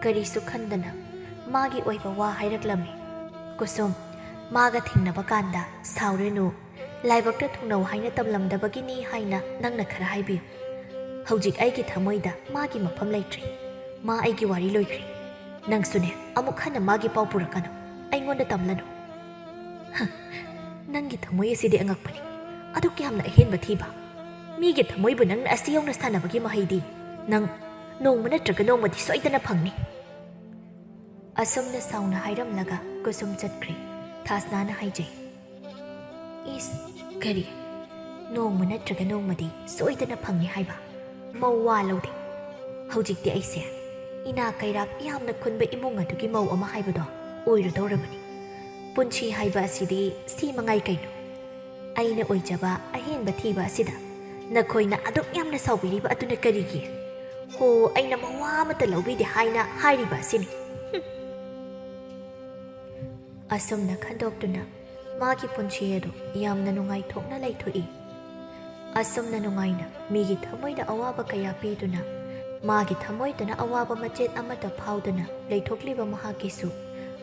ꯀꯔꯤꯁꯨ ꯈꯟꯗꯅ ꯃꯥꯒꯤ ꯑꯣꯏꯕ ꯋꯥ ꯍꯥꯏꯔꯛꯂꯝꯃꯤ꯫ ꯀꯨꯁꯨꯝ ꯃꯥꯒ ꯊꯦꯡꯅꯕ ꯀꯥꯟꯗ, "ꯁꯥꯎꯔꯅꯨ, ꯂꯥꯏꯕꯛꯇ ꯊꯨꯡꯅꯧ ꯍꯥꯏꯅ ꯇꯝꯂꯝꯗꯕꯒꯤꯅꯤ ꯍꯥꯏꯅ ꯅꯪꯅ ꯈꯔ ꯍꯥꯏꯕꯤꯌꯨ꯫ ꯍꯧꯖꯤꯛ ꯑꯩꯒꯤ ꯊꯃꯣꯏꯗ ꯃꯥꯒꯤ ꯃꯐꯝ ꯂꯩꯇ꯭ꯔꯦ꯫ ꯃꯥ ꯑꯩꯒꯤ ꯋꯥꯔꯤ ꯂꯣꯏꯈ꯭ꯔꯦ꯫ ꯅꯪꯁꯨꯅꯦ, ꯑꯃꯨꯛ ꯍꯟꯅ ꯃꯥꯒꯤ ꯄꯥꯎ ꯄꯨꯔꯛꯀꯅꯨ, ꯑꯩꯉꯣꯟꯗ ꯇꯝꯂꯅꯨ꯫ ꯍ, ꯅꯪꯒꯤ ꯊꯃꯣꯏ ꯑꯁꯤꯗꯤ ꯑꯉꯛꯄꯅꯤ꯫ ꯑꯗꯨꯛ ꯌꯥꯝꯅ ꯑꯍꯦꯟꯕ ꯊꯤꯕ? ꯃꯤꯒꯤ ꯊꯃꯣꯏꯕꯨ ꯅꯪꯅ ꯑꯁꯤ ꯌꯧꯅ ꯁꯥꯟꯅꯕꯒꯤ ꯃꯍꯩꯗꯤ ꯅꯪ ꯅꯣꯡꯃ ꯅꯠꯇ꯭ꯔꯒ ꯅꯣꯡꯃꯗꯤ ꯁꯣꯏꯗꯅ ꯐꯪꯅꯤ꯫ ꯑꯁꯨꯝꯅ ꯁꯥꯎꯅ ꯍꯥꯏꯔꯝꯂꯒ ꯀꯨꯁꯨꯝ ꯆꯠꯈ꯭ꯔꯦ꯫ ꯊꯥꯁꯅꯥꯅ ꯍꯥꯏꯖꯩ, "ꯏꯁ, ꯀꯔꯤ? ꯅꯣꯡꯃ ꯅꯠꯇ꯭ꯔꯒ ꯅꯣꯡꯃꯗꯤ ꯁꯣꯏꯗꯅ ꯐꯪꯅꯤ ꯍꯥꯏꯕ? ꯃꯧ ꯋꯥ ꯂꯧꯗꯦ꯫ ꯍꯧꯖꯤꯛꯇꯤ ꯑꯩꯁꯦ ꯏꯅꯥ ꯀꯩꯔꯥꯛ ꯌꯥꯝꯅ ꯈꯨꯟꯕ ꯏꯃꯨꯡ ꯑꯗꯨꯒꯤ ꯃꯧ ꯑꯃ ꯍꯥꯏꯕꯗꯣ ꯑꯣꯏꯔꯗꯧꯔꯕꯅꯤ꯫ ꯄꯨꯟꯁꯤ ꯍꯥꯏꯕ ꯑꯁꯤꯗꯤ ꯁꯤ ꯃꯉꯥꯏ ꯀꯩꯅꯣ?" ꯑꯩꯅ ꯑꯣꯏꯖꯕ ꯑꯍꯦꯟꯕ ꯊꯤꯕ ꯑꯁꯤꯗ ꯅꯈꯣꯏꯅ ꯑꯗꯨꯛ ꯌꯥꯝꯅ ꯁꯥꯎꯕꯤꯔꯤꯕ ꯑꯗꯨꯅ ꯀꯔꯤꯒꯤ? ꯍꯣ, ꯑꯩꯅ ꯃꯋꯥ ꯑꯃꯠꯇ ꯂꯧꯕꯤꯗꯦ ꯍꯥꯏꯅ ꯍꯥꯏꯔꯤꯕ ꯑꯁꯤꯅꯤ꯫ ꯍꯨꯝ꯫ ꯑꯁꯨꯝꯅ ꯈꯟꯗꯣꯛꯇꯨꯅ ꯃꯥꯒꯤ ꯄꯨꯟꯁꯤ ꯑꯗꯨ ꯌꯥꯝꯅ ꯅꯨꯡꯉꯥꯏꯊꯣꯛꯅ ꯂꯩꯊꯣꯛꯏ꯫ ꯑꯁꯨꯝꯅ ꯅꯨꯡꯉꯥꯏꯅ ꯃꯤꯒꯤ ꯊꯃꯣꯏꯗ ꯑꯋꯥꯕ ꯀꯌꯥ ꯄꯤꯗꯨꯅ, ꯃꯥꯒꯤ ꯊꯃꯣꯏꯗꯅ ꯑꯋꯥꯕ ꯃꯆꯦꯠ ꯑꯃꯠꯇ ꯐꯥꯎꯗꯅ ꯂꯩꯊꯣꯛꯂꯤꯕ ꯃꯍꯥꯛꯀꯤꯁꯨ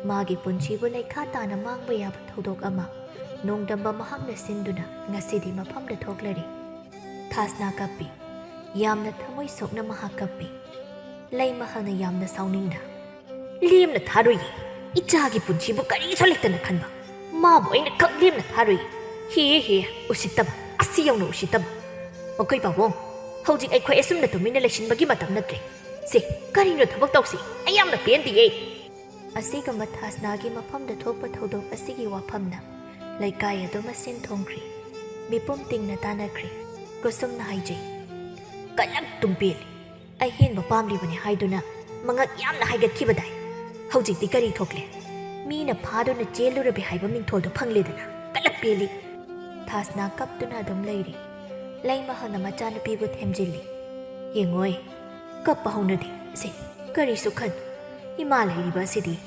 ꯃꯥꯒꯤ ꯄꯨꯟꯁꯤꯕꯨ ꯂꯩꯈꯥ ꯇꯥꯅ ꯃꯥꯡꯕ ꯌꯥꯕ ꯊꯧꯗꯣꯛ ꯑꯃ ꯅꯣꯡꯗꯝꯕ ꯃꯍꯥꯛꯅ ꯁꯤꯟꯗꯨꯅ ꯉꯁꯤꯗꯤ ꯃꯐꯝꯗ ꯊꯣꯛꯂꯔꯦ꯫ ꯊꯥꯁꯅꯥ ꯀꯞꯄꯤ꯫ ꯌꯥꯝꯅ ꯊꯃꯣꯏ ꯁꯣꯛꯅ ꯃꯍꯥꯛ ꯀꯞꯄꯤ꯫ ꯂꯩꯃꯍꯜꯅ ꯌꯥꯝꯅ ꯁꯥꯎꯅꯤꯡꯅ, "ꯂꯦꯝꯅ ꯊꯥꯔꯣꯏꯌꯦ꯫ ꯏꯆꯥꯒꯤ ꯄꯨꯟꯁꯤꯕꯨ ꯀꯔꯤꯁꯨ ꯂꯩꯇꯅ ꯈꯟꯕ꯫ ꯃꯥꯕꯨ ꯑꯩꯅ ꯈꯛ ꯂꯦꯝꯅ ꯊꯥꯔꯣꯏꯌꯦ꯫ ꯍꯦ ꯍꯦ, ꯎꯁꯤꯠꯇꯕ, ꯑꯁꯤ ꯌꯧꯅ ꯎꯁꯤꯠꯇꯕ꯫ ꯃꯈꯣꯏ ꯄꯥꯕꯨꯡ, ꯍꯧꯖꯤꯛ ꯑꯩꯈꯣꯏ ꯑꯁꯨꯝꯅ ꯇꯨꯃꯤꯟꯅ ꯂꯩꯁꯤꯟꯕꯒꯤ ꯃꯇꯝ ꯅꯠꯇ꯭ꯔꯦ꯫ ꯁꯦ, ꯀꯔꯤꯅꯣ ꯊꯕꯛ ꯇꯧꯁꯤ꯫ ꯑꯩ ꯌꯥꯝꯅ ꯄꯦꯟꯗꯤꯌꯦ꯫" ꯑꯁꯤꯒꯨꯝꯕ ꯊꯥꯁꯅꯥꯒꯤ ꯃꯐꯝꯗ ꯊꯣꯛꯄ ꯊꯧꯗꯣꯛ ꯑꯁꯤꯒꯤ ꯋꯥꯐꯝꯅ ꯂꯩꯀꯥꯏ ꯑꯗꯨ ꯃꯁꯤꯟ ꯊꯣꯡꯈ꯭ꯔꯦ꯫ ꯃꯤꯄꯨꯝ ꯇꯤꯡꯅ ꯇꯥꯟꯅꯈ꯭ꯔꯦ꯫ ꯀꯨꯁꯨꯝꯅ ꯍꯥꯏꯖꯩ, "ꯀꯂꯛ ꯇꯨꯝꯄꯦꯜꯂꯤ꯫ ꯑꯍꯦꯟꯕ ꯄꯥꯝꯂꯤꯕꯅꯤ ꯍꯥꯏꯗꯨꯅ ꯃꯉꯛ ꯌꯥꯝꯅ ꯍꯥꯏꯒꯠꯈꯤꯕꯗꯥꯏ? ꯍꯧꯖꯤꯛꯇꯤ ꯀꯔꯤ ꯊꯣꯛꯂꯦ? ꯃꯤꯅ ꯐꯥꯗꯨꯅ ꯆꯦꯜꯂꯨꯔꯕꯤ ꯍꯥꯏꯕ ꯃꯤꯡꯊꯣꯜꯗꯨ ꯐꯪꯂꯦꯗꯅ꯫ ꯀꯂꯛ ꯄꯦꯜꯂꯤ꯫" ꯊꯥꯁꯅꯥ ꯀꯞꯇꯨꯅ ꯑꯗꯨꯝ ꯂꯩꯔꯤ꯫ ꯂꯩꯃꯍꯜꯅ ꯃꯆꯥꯅꯨꯄꯤꯕꯨ ꯊꯦꯝꯖꯤꯜꯂꯤ꯫ "ꯌꯦꯡꯉꯣꯏ, ꯀꯞꯄ ꯍꯧꯅꯗꯦ꯫ ꯁꯦ, ꯀꯔꯤꯁꯨ ꯈꯟ꯫ ꯏꯃꯥ ꯂꯩꯔꯤꯕ ꯑꯁꯤꯗꯤ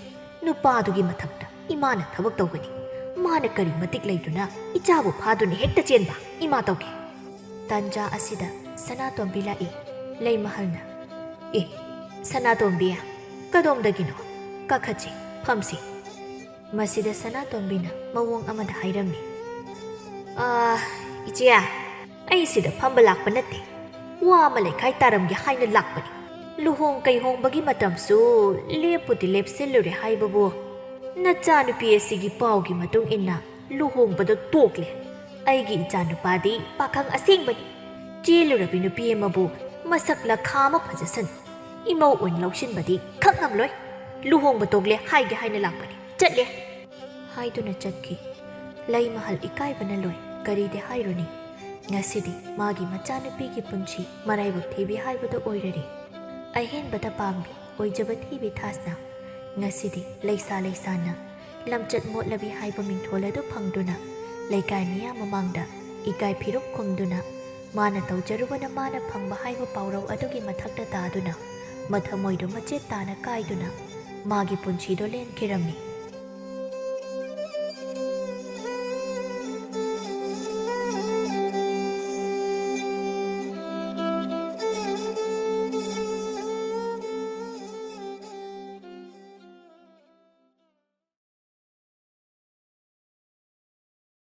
ꯅꯨꯄꯥꯗꯨꯒꯤ ꯃꯊꯛꯇ ꯏꯃꯥꯅ ꯊꯕꯛ ꯇꯧꯒꯅꯤ꯫ ꯃꯥꯅ ꯀꯔꯤ ꯃꯇꯤꯛ ꯂꯩꯗꯨꯅ ꯏꯆꯥꯕꯨ ꯐꯥꯗꯨꯅ ꯍꯦꯛꯇ ꯆꯦꯟꯕ? ꯏꯃꯥ ꯇꯧꯒꯦ꯫" ꯇꯥꯟꯖꯥ ꯑꯁꯤꯗ ꯁꯅꯥꯇꯣꯝꯕꯤ ꯂꯥꯛꯏ꯫ ꯂꯩꯃꯍꯜꯅ, "ꯑꯦ, ꯁꯅꯥꯇꯣꯝꯕꯤ, ꯀꯗꯣꯝꯗꯒꯤꯅꯣ? ꯀꯥꯈꯠꯁꯤ, ꯐꯝꯁꯤ꯫" ꯃꯁꯤꯗ ꯁꯅꯥꯇꯣꯝꯕꯤꯅ ꯃꯑꯣꯡ ꯑꯃꯗ ꯍꯥꯏꯔꯝꯃꯤ, "ꯑꯥ, ꯏꯆꯦ, ꯑꯩ ꯁꯤꯗ ꯐꯝꯕ ꯂꯥꯛꯄ ꯅꯠꯇꯦ꯫ ꯋꯥ ꯑꯃ ꯂꯩꯈꯥꯏ ꯇꯥꯔꯝꯒꯦ ꯍꯥꯏꯅ ꯂꯥꯛꯄꯅꯤ꯫ ꯂꯨꯍꯣꯡ ꯀꯩꯍꯣꯡꯕꯒꯤ ꯃꯇꯝꯁꯨ ꯂꯦꯞꯄꯨꯗꯤ ꯂꯦꯞꯁꯤꯜꯂꯨꯔꯦ ꯍꯥꯏꯕꯕꯨ, ꯅꯆꯥꯅꯨꯄꯤ ꯑꯁꯤꯒꯤ ꯄꯥꯎꯒꯤ ꯃꯇꯨꯡ ꯏꯟꯅ ꯂꯨꯍꯣꯡꯕꯗꯣ ꯇꯣꯛꯂꯦ꯫ ꯑꯩꯒꯤ ꯏꯆꯥꯅꯨꯄꯥꯗꯤ ꯄꯥꯈꯪ ꯑꯁꯦꯡꯕꯅꯤ꯫ ꯆꯦꯜꯂꯨꯔꯕꯤ ꯅꯨꯄꯤ ꯑꯃꯕꯨ ꯃꯁꯛ ꯂꯈꯥ ꯑꯃ ꯐꯖꯁꯅꯨ, ꯏꯃꯧ ꯑꯣꯏꯅ ꯂꯧꯁꯤꯟꯕꯗꯤ ꯈꯪꯉꯝꯂꯣꯏ꯫ ꯂꯨꯍꯣꯡꯕ ꯇꯣꯛꯂꯦ ꯍꯥꯏꯒꯦ ꯍꯥꯏꯅ ꯂꯥꯛꯄꯅꯤ꯫ ꯆꯠꯂꯦ꯫ ꯍꯥꯏꯗꯨꯅ ꯆꯠꯈꯤ꯫ ꯂꯩꯃꯍꯜ ꯏꯀꯥꯏꯕꯅ ꯂꯣꯏ꯫ ꯀꯔꯤꯗꯤ ꯍꯥꯏꯔꯨꯅꯤ? ꯉꯁꯤꯗꯤ ꯃꯥꯒꯤ ꯃꯆꯥꯅꯨꯄꯤꯒꯤ ꯄꯨꯟꯁꯤ ꯃꯔꯥꯏꯕꯛ ꯊꯤꯕꯤ ꯍꯥꯏꯕꯗꯨ ꯑꯣꯏꯔꯔꯦ꯫ ꯑꯍꯦꯟꯕꯗ ꯄꯥꯝꯕꯤ ꯑꯣꯏꯖꯕ ꯊꯤꯕꯤ ꯊꯥꯁꯅ ꯉꯁꯤꯗꯤ ꯂꯩꯁꯥ ꯂꯩꯁꯥꯅ ꯂꯝꯆꯠ ꯃꯣꯠꯂꯕꯤ ꯍꯥꯏꯕ ꯃꯤꯡꯊꯣꯜ ꯑꯗꯨ ꯐꯪꯗꯨꯅ ꯂꯩꯀꯥꯏ ꯃꯤꯌꯥꯝ ꯃꯃꯥꯡꯗ ꯏꯀꯥꯏ ꯐꯤꯔꯨꯛ ꯈꯨꯝꯗꯨꯅ, ꯃꯥꯅ ꯇꯧꯖꯔꯨꯕꯅ ꯃꯥꯅ ꯐꯪꯕ ꯍꯥꯏꯕ ꯄꯥꯎꯔꯧ ꯑꯗꯨꯒꯤ ꯃꯊꯛꯇ ꯇꯥꯗꯨꯅ, ꯃꯊꯃꯣꯏꯗꯣ ꯃꯆꯦꯠ ꯇꯥꯅ ꯀꯥꯏꯗꯨꯅ ꯃꯥꯒꯤ ꯄꯨꯟꯁꯤꯗꯣ ꯂꯦꯟꯈꯤꯔꯝꯃꯤ꯫